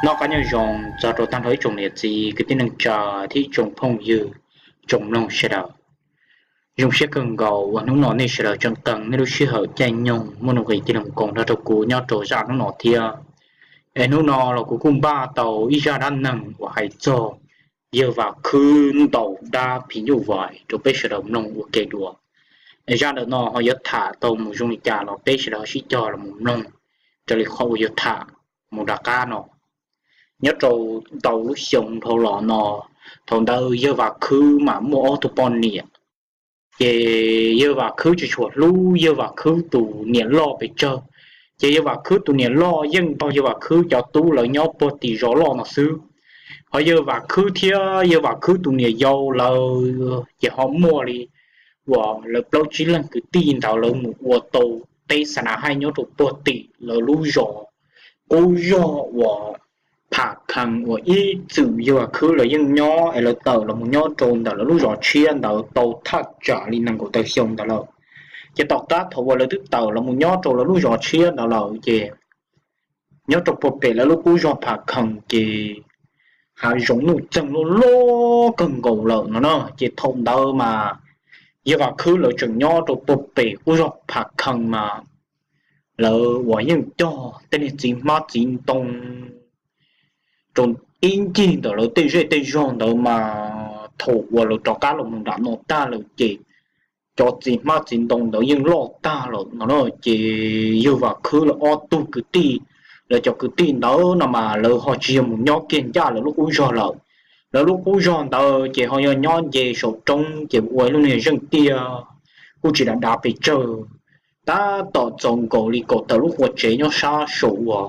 Noj qab nyob zoo txog rau tag nrho ib tsoom niam txiv kwv tij neej tsa thiab ib tsoom phooj ywg, tsoom mloog sawv daws. Zoo siab kawg nkaus uas hnub no nej sawv daws tseem qee nej lub sij hawm caij nyoog muaj nuj nqis tig loo koom nrog rau kuv nyob rau zaj hnub no thiab. Es hnub no los kuv kuj npaj tau ib zaj dab neeg uas hais txog yawg Vam Khwb ntaus dab phim nyuj vais rau peb sawv daws mloog ua ke dua. Es zaj ntawm no ho yuav tham tau mus zoo li cas los peb sawv daws sib cog los mus mloog raws li qhov uas yuav tham mus rov qab no. Nyob rau ntau lub xyoo dhau los no, thaum ntawd yawg Vam Khwb mas muaj ob tug poj niam. Ces yawg Vam Khwb tsis tshua hlub yawg Vam Khwb tus niam loj pes tsawg. Ces yawg Vam Khwb tus niam loj yeej nrog yawg Vam Khwb cov tub lawv nyob puag tim zos loj no xwb. Ho yawg Vam Khwb thiab yawg Vam Khwb tus niam yau lawv ces ho muaj li uas lawv plaub tsib leeg kwv tij ntawd lawv mus ua tau teb xa na haij nyob rau puag tim lawv lub zos qub zog uas Pham Khees uas ib txwm yawg Vam Khwb lawv yeej nyob es lawv tawm los mus nyob rau ntawm lawv lub zos tshiab ntawd tau thaj tsam li nees nkaum tawm xyoo ntawd lawm. Ces tom qab thaum uas lawv twb tawm los mus nyob rau lawv lub zos tshiab ntawd lawm ces nyob rau puag pem lawv lub qub zog Pham Khees ces hav zoov nuj txeeg loj loj kawg nkaus lawm no na. Ces thaum ntawd mas yawg Vam Khwb lawv tseem nyob rau puag pem qub zog Pham Khees mas lawv uas yeej cog tej niag txiv hmab txiv ntoo rau ib ncig ntawm lawv tej zej tej zog ntawd mas thaum uas lawv rov qab los mus nram no tag lawm ces cov txiv hmab txiv ntoo ntawd yeej loj tag lawm no na. Ces yawg Vam Khwb lawv ob tug kwv tij, lawv cov kwv tij ntawd no mas lawv ho tsis yog mus nyob kiag ncaj lawv lub qub zog lawm. Lawv lub qub zog ntawd ces ho yog nyob nce saum roob ces ua ib lub niag zeej tiaj kuj tsis dav dav pes tsawg, tab tom txaus nkaus li kaum tawm lub qua tsev nyob sab saum uas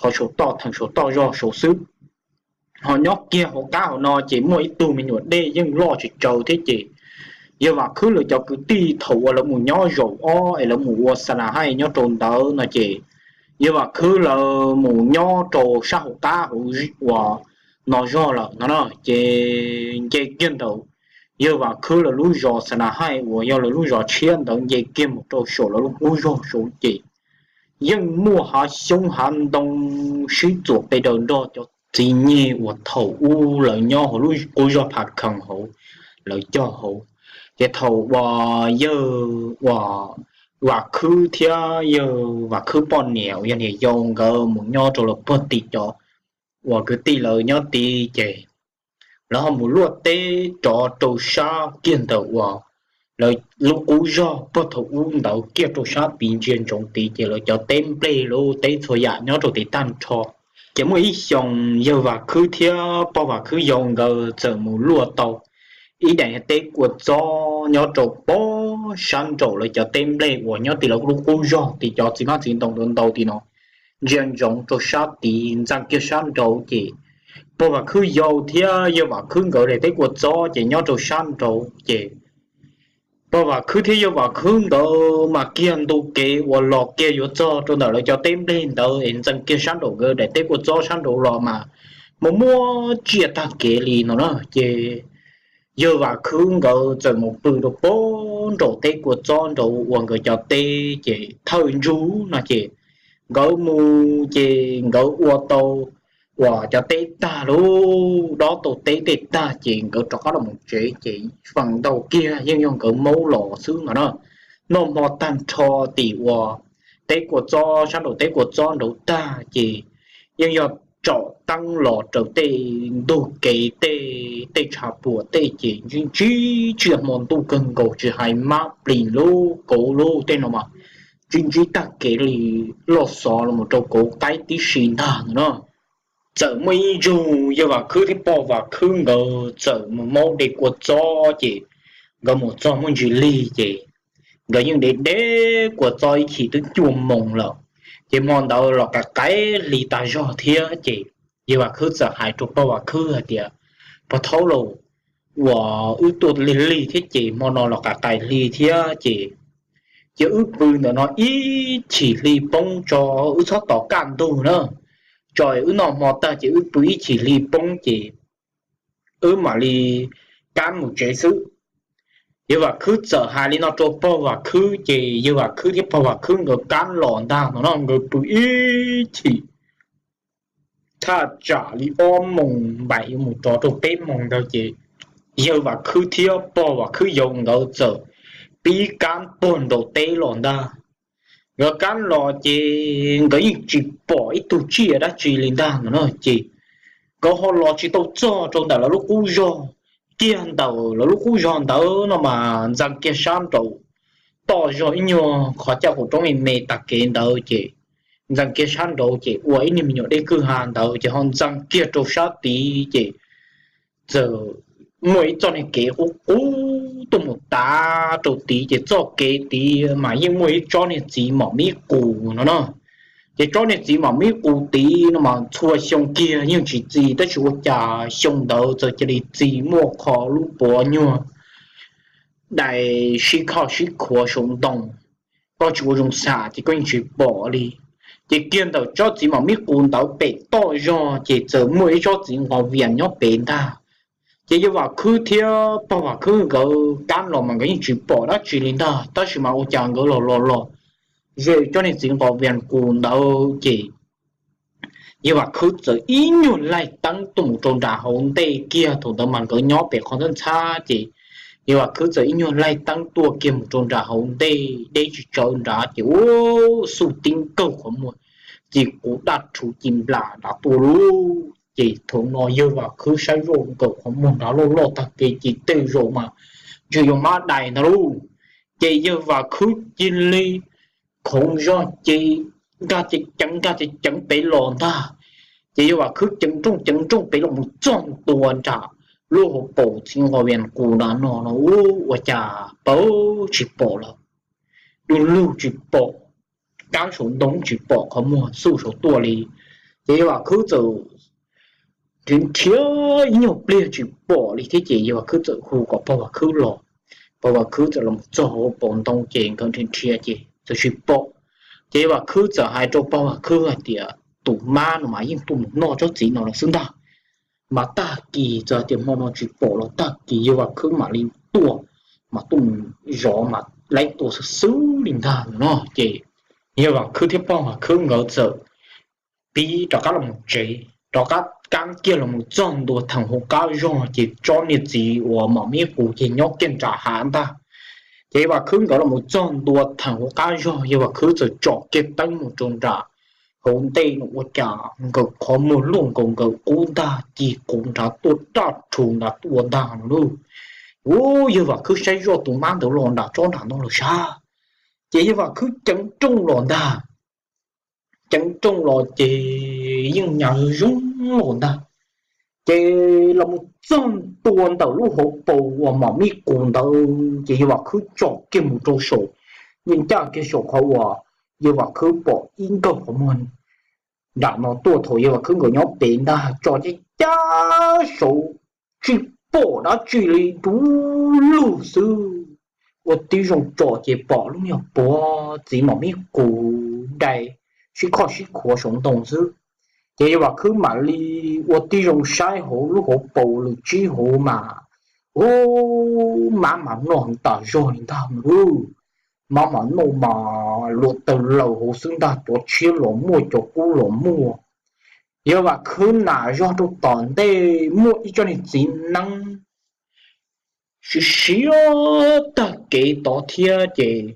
qhov saum toj theem saum toj zog saud xwb. Ho nyob kiag hauv qab hauv no ces muaj ib tug me nyuam dej yeej loj tsis tsawg thiab ces yawg Vam Khwb lawv cov kwv tij thaum uas lawv mus nyob zaum ob es lawv mus ua xa na haij nyob rau ntawd no ces yawg Vam Khwb lawv mus nyob rau sab hauv qab hauv uas no zog lawm no na. Ces nce kiag ntawm yawg Vam Khwb lawv lub zos xa na haij uas yog lawv lub zos tshiab ntawd nce kiag mus rau saum lawv lub qub zog saud ces yeej muaj hav xyoob hav ntoo sib txuas pe daws nrog cov txiv nyeg uas thaum ub lawv nyob hauv lub qub zog Pham Khees hauv lawv cog hauv. Ces thaum uas yawg uas Vam Khwb thiab yawg Vam Khwb poj niam uas yog niam yau nkawd mus nyob rau lawv puag tim cov uas kwv tij lawv nyob tid ces lawv ho mus luaj teb rov rau sab kiag ntawm uas lawv lub qub zog puag thaum ub ntawd kiag rau sab tid ntsia ntsoov tid ces lawv cov teb nplej lub teb txhua yam nyob rau tid tag nrho. Ces muaj ib xyoos yawg Vam Khwb thiab pog Vam Khwb yau nkawd txawm mus luaj tau ib daim teb kua txob nyob rau pem sab nraum lawv cov teb nplej uas nyob tim lawv lub qub zog tim cov txiv hmab txiv ntoo ntau ntau tim no. Ntsia ntsoov rau sab tid ntxeev kiag sab nraud ces pog Vam Khwb yau thiab yawg Vam Khwb nkawd daim teb kua txob ces nyob rau sab nraud ces pog Vam Khwb thiab yawg Vam Khwb nkawd mas kiag ntu kev uas los kiag yuav txog rau ntawm lawv cov teb nplej ntawd es ntxeev kiag sab nraum nkawd daim teb kua txob sab nraud los mas muaj muaj tsiaj tag kev li no na. Ces yawg Vam Khwb nkawd txawm mus pw rau pem nraum teb kua txob nraud ua nkawd cov teb ces thawj ntsug no ces nkawd mus ces nkawd ua tau uas cov teb tag lub dob tau teb tej tag ces nkawd rov qab los mus tsev ces feem ntau kiag yeej yog nkawd maub los xwb no na. Noj hmo tag nrho tim uas teb kua txob sab nraum teb kua txob nraud tag ces yeej yog tsom teeb los raws tej ntug kev tej tej tshav puam tej ces ntsib ntsib tsiaj hmo ntuj kawg nkaus tsis hais mab plis lub kauv lub tej no mas ntsib ntsib tag kev li loj xov los rau kauv qaib tib si ntag no na. Txawm muaj ib zaug yawg Vam Khwb thiab pog Vam Khwb nkawd txawm mus maub de kua txob ces nkawd mus txog muaj ntsis lig ces nkawd yeej de de kua txob ib chim twb cuaj moos lawm. Ces hmo ntawd los qaim qaim hli tag zog thiab ces yawg Vam Khwb txawm hais rau pog Vam Khwb hais tias, pog thaub lauj, uas wb tuaj lig lig thiab ces hmo no los qaim qaim hli thiab ces cia wb pw ntawm no ib chim hli poob tso, wb txhob tos kaj ntug na, tso wb noj hmo tag ces wb pw ib chim hli poob ces wb mam li kab mus tsev xwb. Yawg Vam Khwb txawm hais li no rau pog Vam Khwb ces yawg Vam Khwb thiab pog Vam Khwb nkawd kab los ntag no no nkawd pw ib chim thaj tsam li ob moos npaim yuav mus rov rau peb moos ntawd ces yawg Vam Khwb thiab pog Vam Khwb yau nkawd txawm pib kab puag nraum teb los ntag. Nkawd kab los ces nkawd yeej tsis pom ib tug tsiaj dab tsi li ntag no na ces nkawd ho los tsis tau txog rau ntawm lawv lub qub zog. Kiag ntawm lawv lub qub zog ntawd no mas ntxeev kiag sab nraud toj zog ib nyuag qhov caj qaum roob me me tag kev ntawd ces ntxeev kiag sab nraud ces ua ib niag me nyuam dej kwj ha ntawd ces ho ntxeev kiag rau sab tid ces txawm muaj ib txoj niag kev qub qub tuaj mus tav rau tid ces txoj kev tid mas yeej muaj ib tsob niag txiv mom mib qus no na. Ces tsob niag txiv mom mib qus tid no mas txhua xyoo kiag yeej tsis txi tab sis ua cas xyoo ntawd txawm cia li txi muaj qho lub puav nyuag dais sib khoj sib khuav saum ntoo. Koj tsis ua zoo xam ces koj yeej tsis pom li. Ces kiag ntawm tsob txiv mom mib qus ntawd pem toj zog ces txawm muaj ib tsob txiv nqos vias nyob pem ntag. Ces yawg Vam Khwb thiab pog Vam Khwb nkawd kab los mas nkawd yeej tsis pom dab tsi li ntag tab sis mas ua cas nkawd los los los ze tsob niag txiv nqos vias qus ntawd ces yawg Vam Khwb txawm ib nyuag laig teeb tuaj mus rau nram hauv ntej kiag. Thaum ntawd mas nkawd nyob pem qhov ntxhab ntxhab ces yawg Vam Khwb txawm ib nyuag laig teeb tuaj kiag mus rau nram hauv ntej deb tsis tsawv nrad ces ua xuj tib nkaug qhov muag ci qus daj rhuv ci nplas nrad tuaj lauj. Ces thaum no yawg Vam Khwb saib zoj nkaus qhov muag nrad loj loj tag kev ces tej zaum mas ntshe yuav mab dais ntag lauj. Ces yawg Vam Khwb cia li khoov zog ces nkag ceev ceev nkag ceev ceev pem los ntag. Ces yawg Vam Khwb ceev nrooj ceev nrooj pem los mus txog ntua nram lub hauv paus txiv nqos vias qus nrad no no ua cas pawg tsis pom lawm, du lug tsis pom, kab saum ntoo tsis pom qhov muag xuj saud tuaj li. Ces yawg Vam Khwb txawm nrhiav nrhiav ib nyuag pliag tsis pom li thiab ces yawg Vam Khwb txawm hu kom pog Vam Khwb los. Pog Vam Khwb txawm los txog hauv paus ntoo ces nkawd nrhiav nrhiav ces txawm tsis pom. Ces yawg Vam Khwb txawm hais rau pog Vam Khwb hais tias tus mab no mas yeej tuaj mus noj tsob txiv no lawm xwb ntag. Mas tag kis txawm hais tias hmo no tsis pom los tag kis yawg Vam Khwb mam li tuaj, mas tuaj mus zov mas laib tua xwb xwb li ntag no ces yawg Vam Khwb thiab pog Vam Khwb nkawd txawm pib rov qab los mus tsev, rov qab kab kiag los mus txog ntua theem hauv qab zog ces tsob niag txiv uas mom mib qus ces nyob kiag nram hav ntag. Ces yawg Vam Khwb nkawd los mus txog ntua theem hauv qab zog yawg Vam Khwb txawm tsom kiag teeb mus rau nram hauv ntej no ua cas nkawd qhov muag luaj nkaus nkawd qub ntag ci qus nrad tuaj daj rhuv nrad tuaj ntag no lauj. Ua yawg Vam Khwb saib zoj tus mab ntawd los nram tsob nram no los sab. Ces yawg Vam Khwb ceev nrooj los ntag. Ceev nrooj los ces yeej nyas zoo los ntag. Ces los mus txog ntua ntawm lub hauv paus uas mom mib qus ntawd ces yawg Vam Khwb tsom kiag mus rau saum, yeej ncaj kiag saum qhov uas yawg Vam Khwb pom ib nkawg qhov muag nram no tuaj thaum yawg Vam Khwb nkawd nyob pem ntag tsom caj cab saud tsis pom dab tsi li du lug xwb. Ua tib zoo tsom ces pom lub me nyuag puav txiv mom mib qus dai sib khoj sib khuav saum ntoo xwb. Ces yawg Vam Khwb mam li ua tib zoo saib hauv lub hauv paus lawm tsib huv mas, u, mab mas noj heev tas zog li ntag lauj. Mab mas noj mas luam taws laus hauv xwb ntag, cov tshiab los muaj cov kub los muaj. Yawg Vam Khwb nam zog rau tom ntej muaj ib tsob niag txiv neeb siav siav tag kev tod thiab ces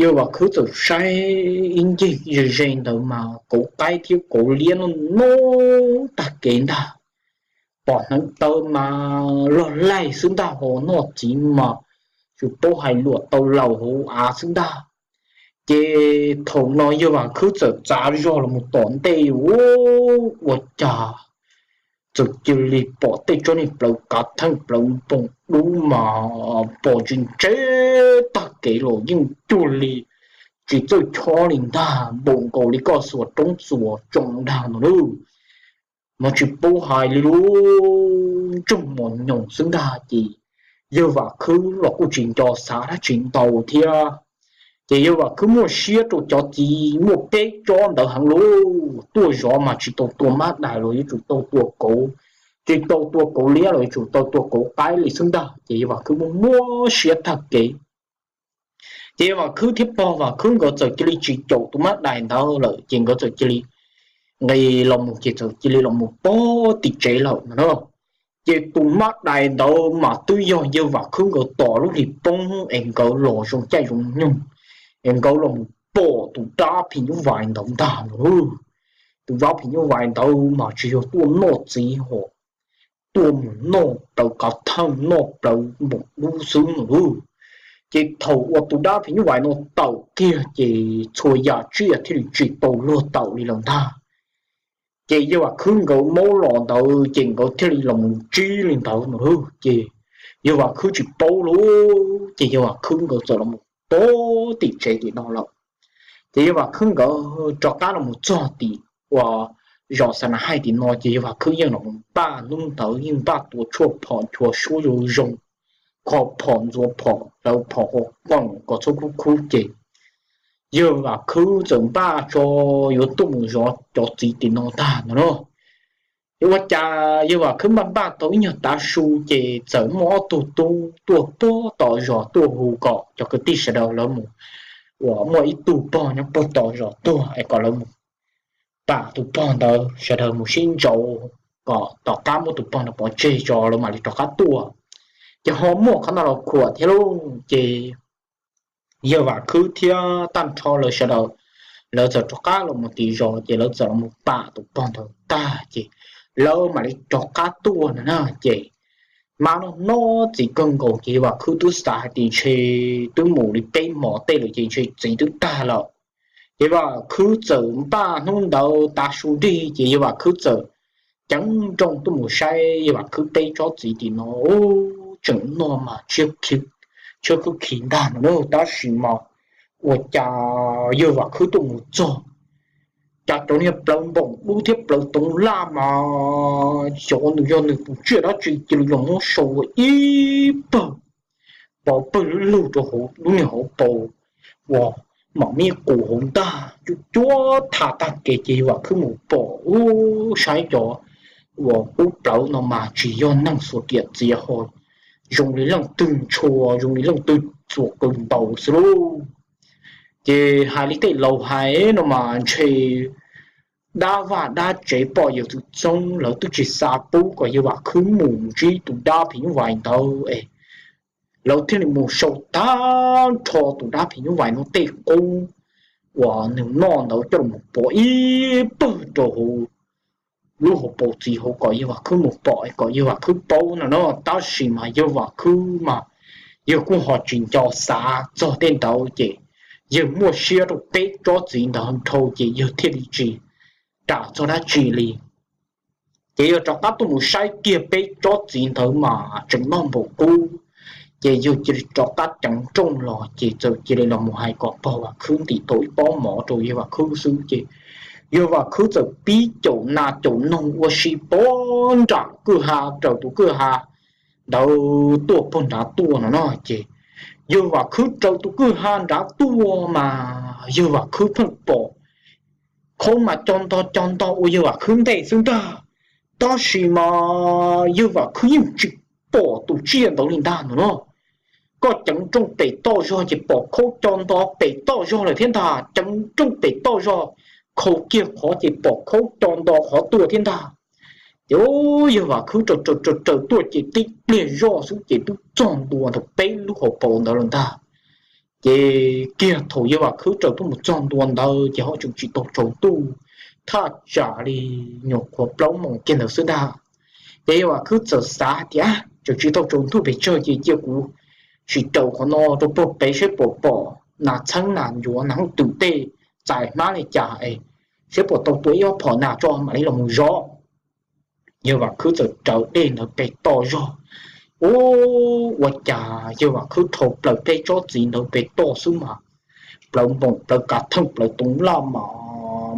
yawg Vam Khwb txawm saib ib ncig ze ze ntawd mas kauv qaib thiab kauv liab noj noj tag kev ntag. Pom hneev taw mas log laig xwb ntag, ho noj txiv mas tsis paub hais luam taws laus hauv av xwb ntag. Ces thaum no yawg Vam Khwb txawm txav zog los mus tom ntej, ua cas txawm cia li pom tej tsob niag plawv kav theej plawv npoo dub mas pom ntse ntse tag kev los yeej cuag li tsis txawj chob li ntag, npaum nkaus li koj xuas roob txuas tsoo ntag no lauj. Mas tsis paub hais li lub ntsoog mos nyoos xwb ntag ces yawg Vam Khwb los kuj tsis nco xav dab tsi ntau thiab. Ces yawg Vam Khwb muaj siab rau cov txiv muaj peb tsob ntawd heev lauj, tuaj zov mas tsis tau tua mab dais los yuav tsum tau tua kauv, tsis tau tua kauv liab los yuav tsum tau tua kauv qaib li xwb ntag. Ces yawg Vam Khwb muaj muaj siab tag kev. Ces yawg Vam Khwb thiab pog Vam Khwb nkawd txawm cia li tsis caum tus mab dais ntawd lawm ces nkawd txawm cia li nqis los mus ces txawm cia li los mus pog tim tsev lawm no na. Ces tus mab dais ntawd mas twb yog yawg Vam Khwb nkawd tos lub hlis poob es nkawd los zoo caij zoo nyoog, es nkawd los mus pom tus dab phim nyuj vais ntawd ntag no. Tus dab phim nyuj vais ntawd mas tsis yog tuaj noj txiv ho, tuaj mus noj plawv kav theej noj plawv npoom dub xwb no lauj. Ces thaum uas tus dab phim nyuj vais no tawm kiag ces txhua yam tsiaj thiaj li tsis tau luag tawm li lawm ntag. Ces yawg Vam Khwb nkawd maub los ntawd ces nkawd thiaj li los mus ntsib li ntawd no lauj. Ces yawg Vam Khwb tsis paub lauj, ces yawg Vam Khwb nkawd txawm los mus pog tim tsev tim no lawm. Ces yawg Vam Khwb nkawd rov qab los mus txog tim uas zos Xa Na Haij tim no ces yawg Vam Khwb yeej los mus npaj hnub ntawd yeej npaj tua tshuaj phom nchuav suab zoo zoo, kho phom ntxuav phom hlawv phom ua qoom kom txhob kub khub ces yawg Vam Khwb txawm npaj tso yuav tuaj mus zov cov txiv tim no tag no na. Ces ua cas yawg Vam Khwb npaj npaj tau ib nyuag tav su ces txawm muaj ob tug tub tuaj puag tom zos tuaj hu kom cov kwv tij sawv daws lawv mus, uas muaj ib tug pog nyob puag tom zos tuag es kom lawv mus pam tus pog ntawd, sawv daws mus sib ntsauv kom tom qab muab tus pog ntawd pov tseg tso lawv mam li rov qab tuaj. Ces ho muaj qhov no los khuam thiab lauj. Ces yawg Vam Khwb thiab tag nrho lawv sawv daws, lawv txawm rov qab los mus tim zos ces lawv txawm los mus pam tus pog ntawd tag ces lawv mam li rov qab tuaj no na. Ces hmab noj noj txiv kawg nkaus ces yawg Vam Khwb twb xav hais tias ntshe twb mus li peb hmos tej lawm ces ntshe txiv twb tag lawm. Ces yawg Vam Khwb txawm npaj hnub ntawd tav su nrig ces yawg Vam Khwb txawm ceev nrooj tuaj mus saib yawg Vam Khwb peb tsob txiv tim no, tseem noj mas tshiab khwb khi ntag no na. Tab sis mas ua cas yawg Vam Khwb tuaj mus txog, cas cov niag plawv npoom dub thiab plawv toov laj mas xyov nws yog nws tus tsiaj dab tsi cia li los muab sau ua ib pawg pov pawg lug lug rau hauv lub niag hauv paus uas mam mib qus hauv ntag. Cuab cuab tham tag kev ces yawg Vam Khwb mus pom ub saib cov uas ub plawv no mas tsis yog neeg xuas riam txiav ho, zoo li leej twg ntshua zoo li leej twg txuas qws ntaus xwb lauj. Ces hais li tej laus hais no mas ntshe dab vaj dab tsev poj yawg txwv txoob lawv twb tsis xav pub kom yawg Vam Khwb mus ntsib tus dab phim nyuj vais ntawd es lawv thiaj li mus sau tag nrho tus dab phim nyuj vais no tej qub uas nws noj ntawd coj los pov ib pawg rau hauv lub hauv paus txiv hauv kom yawg Vam Khwb mus pom kom yawg Vam Khwb paub no na. Tab sis mas yawg Vam Khwb mas yawg kuj ho tsis nco xav txog tej ntawd ces yawg muaj siab rau peb tsob txiv ntawd dhau ces yawg thiaj li tsis ram txog dab tsi li. Ces yawg rov qab tuaj mus saib kiag peb tsob txiv ntawd mas tseem noj npaum qub, ces yawg cia li rov qab ceev nrooj los ces txawm cia li los mus hais kom pog Vam Khwb ntim tau ib pob mov rau yawg Vam Khwb xwb ces yawg Vam Khwb txawm pib caum nas caum noog ua si puag nram kwj ha raws tus kwj ha ntawd tuaj puag nrad tuaj no na. Ces yawg Vam Khwb raws tus kwj ha nrad tuaj mas yawg Vam Khwb pheej pom khaub mas co nto co nto ua yawg Vam Khwb ntej xwb ntag. Tab sis mas yawg Vam Khwb yeej tsis pom tus tsiaj ntawd li ntag no na. Koj ceev nrooj pem toj zog ces pom khaub co nto pem toj zog lawm thiab ntag, ceev nrooj pem toj zog khaus kiag qhov ces pom khaub co nto qhov tuaj thiab ntag. Ces yawg Vam Khwb raws raws raws tuaj ces tib pliag zoj xwb ces twb txog ntua ntawm peb lub hauv paus ntawd lawm ntag. Ces kiag thaum yawg Vam Khwb raws tuaj mus txog ntua ntawd ces ho tseem tsis tau tsaus ntuj, thaj tsam li nyuam qhuav plaub moos kiag ntawd xwb ntag. Ces yawg Vam Khwb txawm xav hais tias tseem tsis tau tsaus ntuj pes tsawg ces cia kuv sim raws qhov no rau puag pem saib puas pom nas txheeb nas ncuav nas hooj twm tej txais hmab li cas es saib puas tau tua ib ob phom nas tso mam li los mus zov. Yawg Vam Khwb txawm raws dej ntawd pem toj zog. Ub, ua cas yawg Vam Khwb dhau plaws peb tsob txiv ntawd pem toj xwb mas plawv npoom plawv kav theej plawv toov laj mas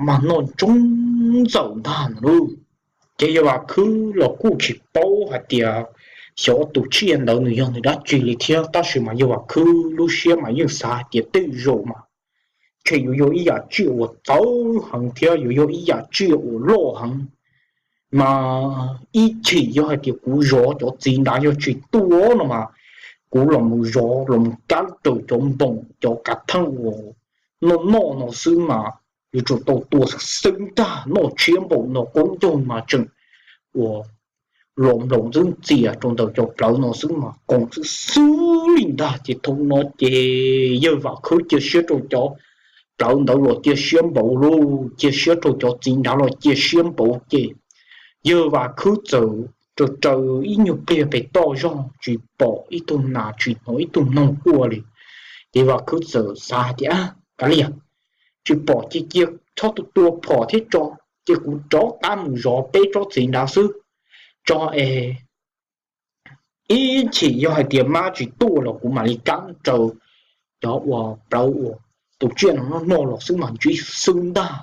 mag noj ntsoov ntxawm ntag no lauj. Ces yawg Vam Khwb los kuj tsis paub hais tias xyov tus tsiaj ntawd nws yog nws dab tsi li thiab, tab sis mas yawg Vam Khwb lub siab mas yeej xav hais tias tej zaum mas ntshe yuav yog ib yam tsiaj uas txawv heev thiab yuav yog ib yam tsiaj uas loj heev. Mas ib chim yog hais tias kuv zov cov txiv nrad yog tsis tuaj no mas kuv los mus zov los mus kab raws cov npoom cov kav theej uas noj noj no xwb mas yuav tsum tau tua xwb ntag. Noj tshiab npaum no qaub ncaug mas tseem ua los nploos ntxwb ntxias rau ntawm cov plawv no xwb mas koom xwb xwb li ntag. Ces thaum no ces yawg Vam Khwb cia siab rau cov plawv ntawd los cia siab npaum li, cia siab rau cov txiv nrad los cia siab npaum ces yawg Vam Khwb txawm raws raws ib nyuag pliag pem toj zog tsis pom ib tug nas tsis hnov ib tug noog quaj li. Ces Vam Khwb txawm xav tias, kav liam, tsis pom ces cia txhob tua phom thiab tso, ces kuv rov qab mus zov peb tsob txiv nrad xwb tso es ib chim yog hais tias mab tsis tuaj los kuv mam li kab raws cov uas plawv uas tus tsiaj no noj los xwb mas ntsib xwb ntag.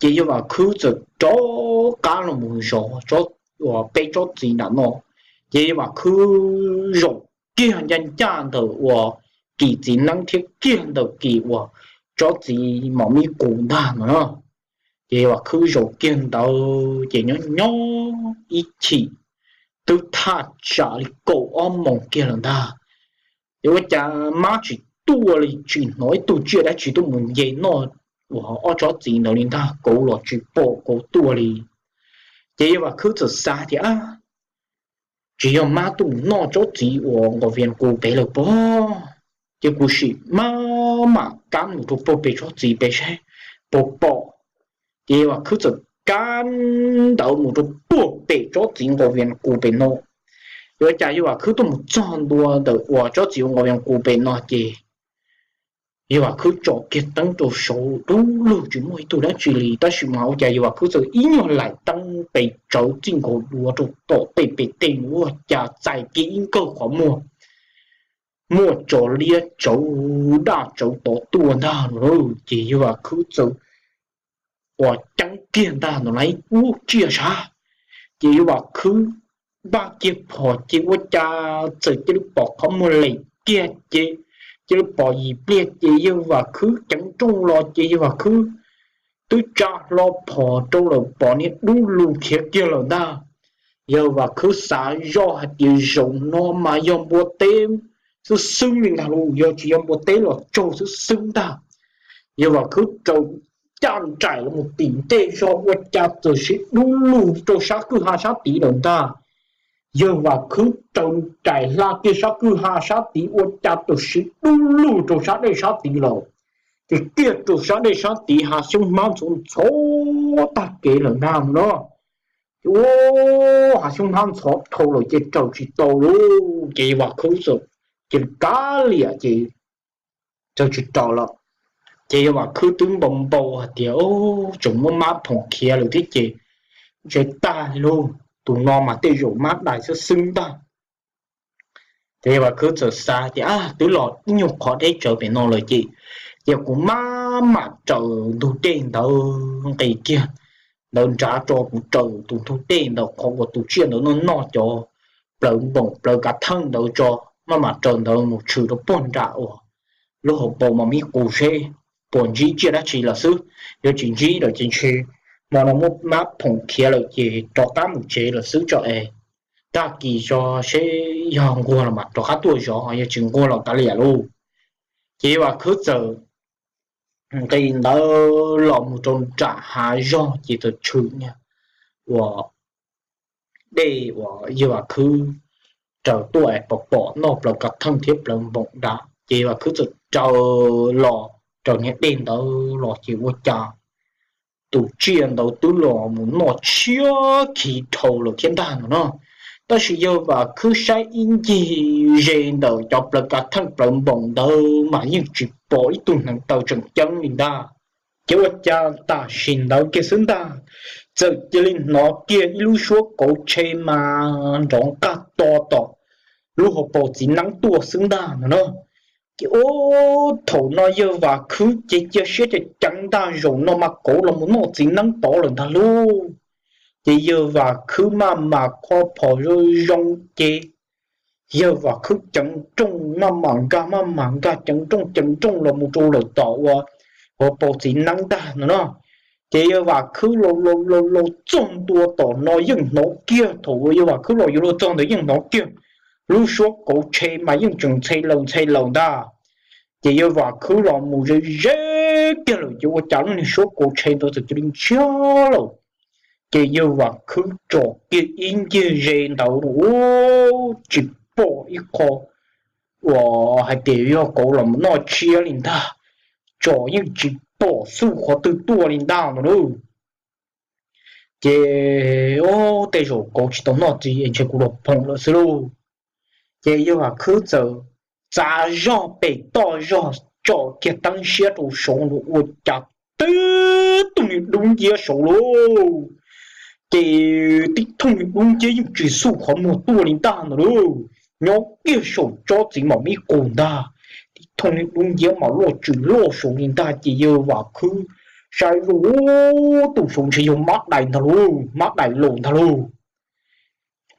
Ces yawg Vam Khwb txawm rov qab los mus zov uas peb tsob txiv nram no, ces yawg Vam Khwb zaum kiag ncaj ncaj ntawm uas kis txiv neeb thiab kiag ntawm kis uas tsob txiv mos mib qus ntag no. Ces yawg Vam Khwb zaum kiag ntawd ces nyob nyob ib chim twb thaj tsam li kaum ob moos kiag lawm ntag. Ces ua cas mab tsis tuaj li, tsis hnov ib tug tsiaj dab tsi tuaj mus nce noj uas ob tsob txiv ntawd li ntag, kauv los tsis pom kauv tuaj li. Ces yawg Vam Khwb txawm xav tias, tsis yog mab tuaj mus noj tsob txiv uas nqos vias qus pem lawm pob, ces kuv sim mab mam kab mus rau puag pem tsob txiv pem saib puas pom. Ces yawg Vam Khwb txawm kab ntawd mus rau puag pem tsob txiv nqos vias qus pem no. Yuav cas yawg Vam Khwb tuaj mus txog ntua ntawm uas tsob txiv uas nqos vias qus pem no ces yawg Vam Khwb tsom kiag teeb rau saud dub lug tsis muaj ib tug dab tsi li, tab sis mas ua cas yawg Vam Khwb txawm ib nyuag laim teeb pes tsawv txij nkaus dua rau tom tej pem tej ua cas txais kiag ib nkawg qhov muag muaj tso liab tsawv daj tsawv tod tuaj ntag no. Ces yawg Vam Khwb txawm uas ceeb kiag ntag no lawm ib ub tsiaj sav. Ces yawg Vam Khwb npaj kiag phom ces ua cas txawm cia li pom qhov muag lem kiag ces cia li pom yim pliag ces yawg Vam Khwb ceev nrooj los ces yawg Vam Khwb twb tsa hlo phom rau lawm pom niag dub lug khiav kiag lawm ntag. Yawg Vam Khwb xav zoj hais tias zaum no mas yog npua teb xwb xwb li ntag lauj, yog tsis yog npua teb los tsaug xwb xwb ntag. Yawg Vam Khwb raws caj nraim los mus tim ntej zog ua cas txawm siv dub lug rau sab kwj ha sab tid lawm ntag. Yawg Vam Khwb raws nraim hla kiag sab kwj ha sab tid ua cas txawm siv dub lug rau sab dej sab tid lawm. Ces kiag rau sab dej sab tid hav xyoob hmab ntxhov ntxhov tag kev lawm ntag no. Ces ua hav xyoob hmab ntxhov dhau lawm ces raws tsis tau lauj, ces yawg Vam Khwb txawm cia li kav liam ces raws tsis tau lawm. Ces yawg Vam Khwb twb npau npau hais tias tseem muab mab phoom khiav lawm thiab ces ntshe tag lauj, tus no mas tej zaum mab dais xwb xwb ntag. Ces yawg Vam Khwb txawm xav tias twb los ib nyuag qhov deb tsawv pem no lawm ces, ces kuv maj mam raws ntug dej ntawd nqis kiag ntawd nrad tso, kuv raws tus ntug dej ntawd qhov uas tus tsiaj ntawd noj noj cov plaws npoom plaws kav theej ntawd tso, maj mam raws ntawd mus tshwm rau puag nram uas lub hauv paus mos mib qus seb puas ntsib tsiaj dab tsi lawm xwb. Yog tsis ntsib lawm ces ntshe hmo no muab mab phoom khiav lawm ces rov qab mus tsev lawm xwb tso es tag kis tso seb yog nquag los mas rov qab tuaj zov, yog tsis nquag los kav liam lauj. Ces yawg Vam Khwb txawm nqis ntawd los mus rau nram hav zog ces txawm tshwm niag uas dej uas yawg Vam Khwb raws tuaj es pom pom noj plaws kav theej thiab plaws npoom nrad ces yawg Vam Khwb txawm raws los raws niag dej ntawd los ces ua cas tus tsiaj ntawd twb los mus noj tshiab khiv dhau lawm thiab ntag no no. Tab sis yawg Vam Khwb saib ib ncig ze ntawm cov plaws kav theej plaws npoom ntawd mas yeej tsis pom ib tug hneev taw tseem ceeb li ntag. Ces ua cas tam sim ntawd kiag xwb ntag, txawm cia li hnov kiag ib lub suab kauv tshe mas nrov nqaj to tom lub hauv paus txiv neeb tuaj xwb ntag no no. Ces ub, thaum no yawg Vam Khwb ces cia siab ceev ceev ntag, zaum no mas kauv los mus noj txiv neeb tod lawm ntag lauj. Ces yawg Vam Khwb maj mam kho phom zoo zoo ces yawg Vam Khwb ceev nrooj maj mam nkag maj mam nkag ceev nrooj ceev nrooj los mus rau lawm tom ua hauv paus txiv neeb ntag no no. Ces yawg Vam Khwb los los los los txog ntua tom no yeej hnov kiag, thaum uas yawg Vam Khwb los yuav luag txog ntawd yeej hnov kiag lub suab kauv tshe mas yeej tseem ntxhe laws ntxhe laws ntag. Ces yawg Vam Khwb los mus ze ze kiag lawm ces ua cas lub niag suab kaus tshe ntawd txawm cia li ntsiag lawm. Ces yawg Vam Khwb tsom kiag ib ncig ze ntawd ua tsis pom ib qho uas hais tias yog kauv los mus noj tshiab li ntag. Tsom yeej tsis pom xub qhov twg tuaj li ntag no lauj. Ces tej zaum kauv tsis tau noj txiv es ntshe kuv los phoom lawm xwb lauj. Ces yawg Vam Khwb txawm txav zog pem toj zog tsom kiag teeb siab rau saud ua cas tib tug niag dub nciab saud lauj. Ces tib tug niag dub nciab yeej tsis xub qhov muag tuaj li ntag no lauj. Nyob kiag saum tsob txiv mam me qus ntag, tib tug niag dub nciab mas loj tsis loj saud li ntag ces yawg Vam Khwb saib zoj tus saud ntshe yog mab dais ntag lauj, mab dais laus ntag lauj.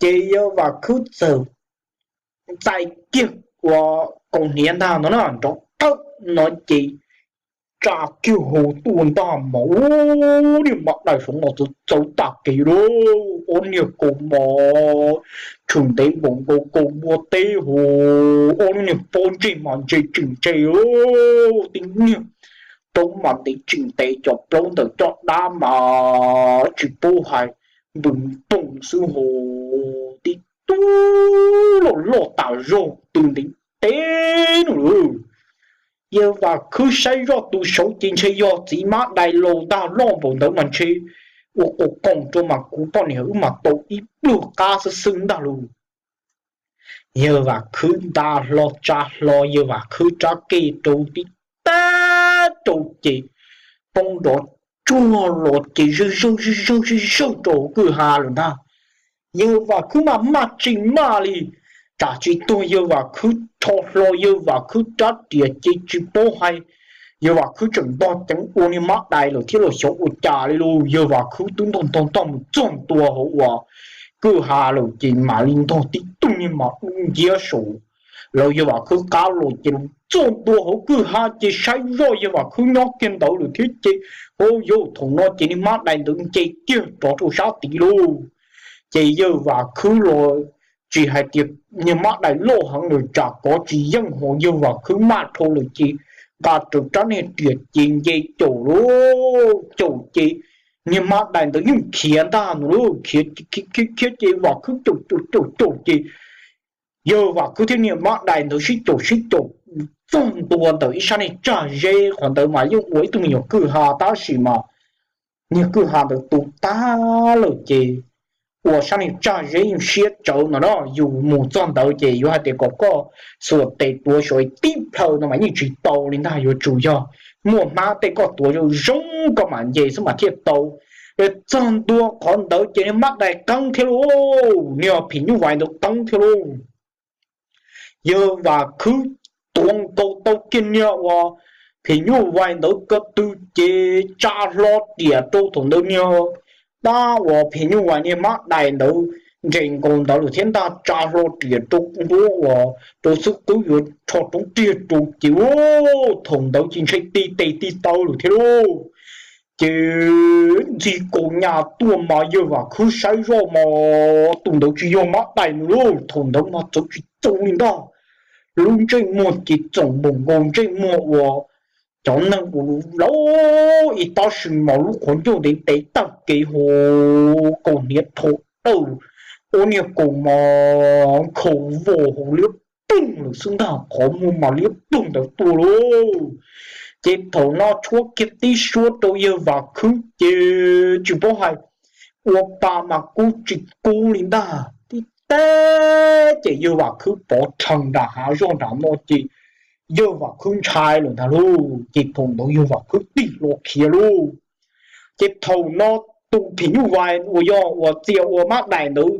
Ces yawg Vam Khwb txawm txais kiag ua kaus hniav ntag no na nrov thawj no ces tsa kiag hau tuaj ntag mas ua niag mab dais saud mas txawv txawv tag kev lauj. Ob niag kaus mom tshwm ntev npaum nkaus kaus npua teb hu, ob lub niag pob ntseg mas ntse tseem ntse, tib niag plaub mas ntev tseem ntev, cov plaub ntawm caj dab mas tsis paub hais npws npoos xwb hu, tib tug loj loj tas zog tw ntev teb no lauj. Yawg Vam Khwb saib zoj tus saud ces ntshe yog txiv mab dais laus ntag, loj npaum ntawd mas ntshe ua qus qoos rau mas kuv poj niam wb mas tau ib pluag qab xwb xwb ntag lauj. Yawg Vam Khwb nta hlo tsa hlo yawg Vam Khwb rab kej rau tib tag rau ces poob nrov tsuag los ces zawj zawj zawj zawj zawj zawj rau hauv kwj ha lawm ntag. Yawg Vam Khwb mas maj tsis maj li, tsam tsis tuag yawg Vam Khwb rho hlo yawg Vam Khwb rab riam ces tsis paub hais yawg Vam Khwb tseem ntog ceev ua niag mab dais lawm thiab los xyov ua cas li lauj. Yawg Vam Khwb twb ntog ntog ntog mus txog ntua hauv uas kwj ha lawm ces mam li ntog tib tug niag mas dub nciab saud los yawg Vam Khwb qab los ces los txog ntua hauv kwj ha ces saib zoj yawg Vam Khwb nyob kiag ntawd lawm thiab ces, o, yawg, thaum no ces niag mab dais ntawd nce kiag rov rau sab tid lauj. Ces yawg Vam Khwb los tsis hais tias niag mab dais loj heev lawm tsam kov tsis yeej ho yawg Vam Khwb maj dhau lawm ces nqa rawv rab niag riam ces nce caum lauj, caum ces niag mab dais ntawd yeej khiav ntag no lauj, khiav khiav ces Vam Khwb caum caum caum caum ces yawg Vam Khwb thiab niag mab dais ntawd sib caum sib caum txog ntua ntawm ib sab niag tsag zeb, qhov ntawd mas yeej ua ib tug me nyuam kwj ha tab sis mas niag kwj ha ntawd tu tag lawm ces ua sab niag tsag zeb yeej siab tsawv no na, yus mus txog ntawd ces yuav hais tias kom koj xuas tes tuav saum tib plhaw no mas yeej tsis tau li ntag, yuav tsum yog muaj hmab tej koj tuav zoo zoo koj mam nce xwb mas thiaj tau. Txog ntua qhov ntawd ces niag mab dais qeeb thiab lauj, niag phim nyuj vais ntawd qeeb thiab lauj. Yawg Vam Khwb tuav nkaus tau kiag niag uas phim nyuj vais ntawd ko tw ces tsa hlo riam rau thaum ntawd niag dab uas phim nyuj vais niag mab dais ntawd nres nkaus ntawd lawm thiab ntag, tsa hlo riam rau nruab uas rau xub qwb yuav rho roob riag rau ces thaum ntawd ces ntshe ti tes ti taw lawm thiab lauj. Ces ntxig kaus nyas tuaj mas yawg Vam Khwb saib zoj mas tus ntawd tsis yog mab dais nws lauj, thaum ntawd mas txawv tsis txaus li ntag. Lub ntsej muag ces txoom npaum nkaus ntsej muag uas cov neeg uas laus ib tab sis mas lub qhov ncauj ntev ntev tag kev hu, kaus hniav rho dawj, ua niag kaus mas nkhaus vos hu liab ploog lawm xwb ntag, qhov muag mas liab ploog ntawd tuaj lauj. Ces thaum no tshuab kiag tib suab rau yawg Vam Khwb ces tsis paub hais ua pa mas kub tsis kub li ntag. Tib teb ces yawg Vam Khwb pov rhees nram hav zog nram no ces yawg Vam Khwb ntshai lawm ntag lauj. Ces thaum ntawd yawg Vam Khwb tig hlo khiav lauj. Ces thaum no tus phim nyuj vais uas yog uas txia ua mab dais ntawd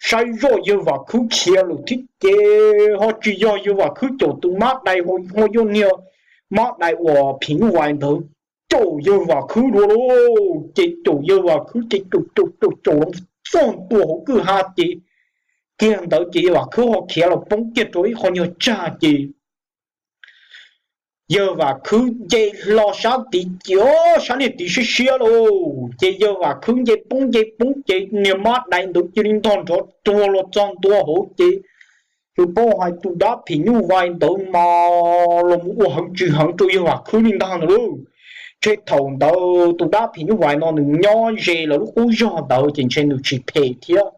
saib zoj yawg Vam Khwb khiav lawm thiab ces ho tsis yog yawg Vam Khwb caum tus mab dais, ho yog niag mab dais uas phim nyuj vais ntawd caum yawg Vam Khwb dua lauj. Ces caum yawg Vam Khwb ces caum caum caum caum los txog ntua hauv kwj ha ces kiag ntawd ces yawg Vam Khwb ho khiav los poob kiag rau ib qho nyuag tsag ces yawg Vam Khwb nce hlo sab tid ces sab niag tid siab siab lauj. Ces yawg Vam Khwb nce poob nce poob ces niag mab dais ntawd cia li ntog nrov tuag los txog ntua hauv ces Tsis paub hais tus dab phim nyuj vais ntawd mas los mus ua heev tsis heev rau yawg Vam Khwb li ntag no lauj. Ntshe thaum ntawd tus dab phim nyuj vais no nws nyob ze lawv lub qub zog ntawd ces ntshe nws tsis phem thiab,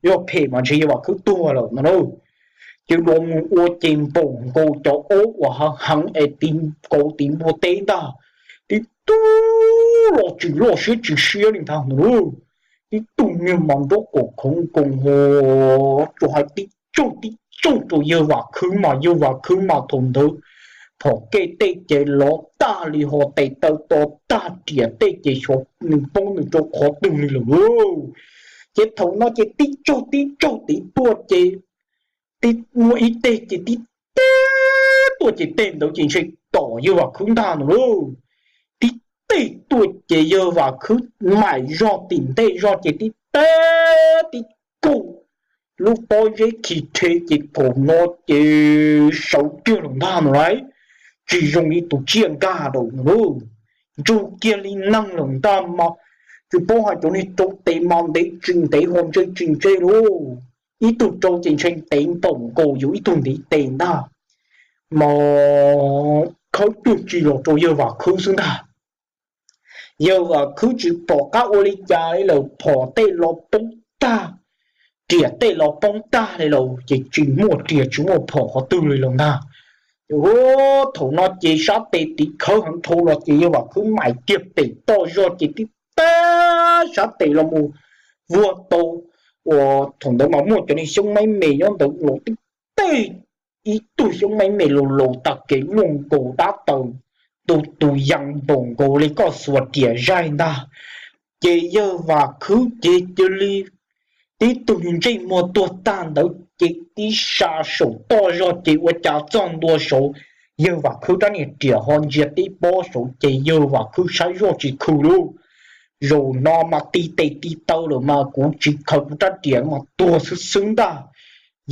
yog phem mas ntshe yawg Vam Khwb tuag lawm no lauj. Ces los mus ua ces npaum nkaus cov aub uas heev heev es tiv kauv tiv npua teb ntag, tib tug los tsis loj siab tsis siab li ntag no lauj. Tib tug niag mas nraub qaum khoov nkoos ho, tsuas hais tib tsaug tib tsaug rau yawg Vam Khwb mas yawg Vam Khwb mas thaum ntawd phom kej tej ces lov tag li ho tes taw to tag riam tej ces xyov nws poob nws rau qhov twg li lawm lauj. Ces thaum no ces tib tsaug tib tsaug tid tuaj ces tib muaj ib teg ces tib teg tuaj ces teg ntawd ces ntshe tom yawg Vam Khwb ntag no lauj. Tib teg tuaj ces yawg Vam Khwb maim zog tim ntej zog ces tib teg tib kaug lub pob zeb khi rhe ces thaum no ces sawv kiag lawm ntag no lauj. Tsis zoo li tus tsiaj nkag lawm no lauj, ntsug kiag li neeg lawm ntag mas. Tsis paub hais cov niag rau tes mas ntev tsis ntev ho ntse tsis ntse lauj. Ib tug rau ces ntshe ntev npaum nkaus yus ib tug ntiv tes ntag. Mas khawb cuag tsis los rau yawg Vam Khwb xwb ntag. Yawg Vam Khwb tsis pom qab ua li cas li lawm, phom tej los poob tag, riam tej los poob tag li lawm ces tsis muaj riam tsis muaj phom qhov twg li lawm ntag. Ces thaum no ces sab tes tiv khawb heev dhau los ces yawg Vam Khwb maim kiag pem toj zog ces tib teg sab tes los mus vuag tau uas thaum ntawd mas muaj cov niag xyoob maib me nyob ntawd los tib teg ib tug xyoob maib me laus laus tag kev luaj nkaus dab taws, tus tus yees npaum nkaus li koj xuas riam zaig ntag. Ces yawg Vam Khwb ces cia li tib tug ntsej muag tuag tag ntawd ces tib sa saum toj zog ces ua cas txog ntua saud, yawg Vam Khwb rab niag riam ho ntsia tib pob saud ces yawg Vam Khwb saib zoj tsis khw lauj. Zaum no mas ti tes ti taw lawm mas kuv tsis khaws kuv rab riam mas tuag xwb xwb ntag.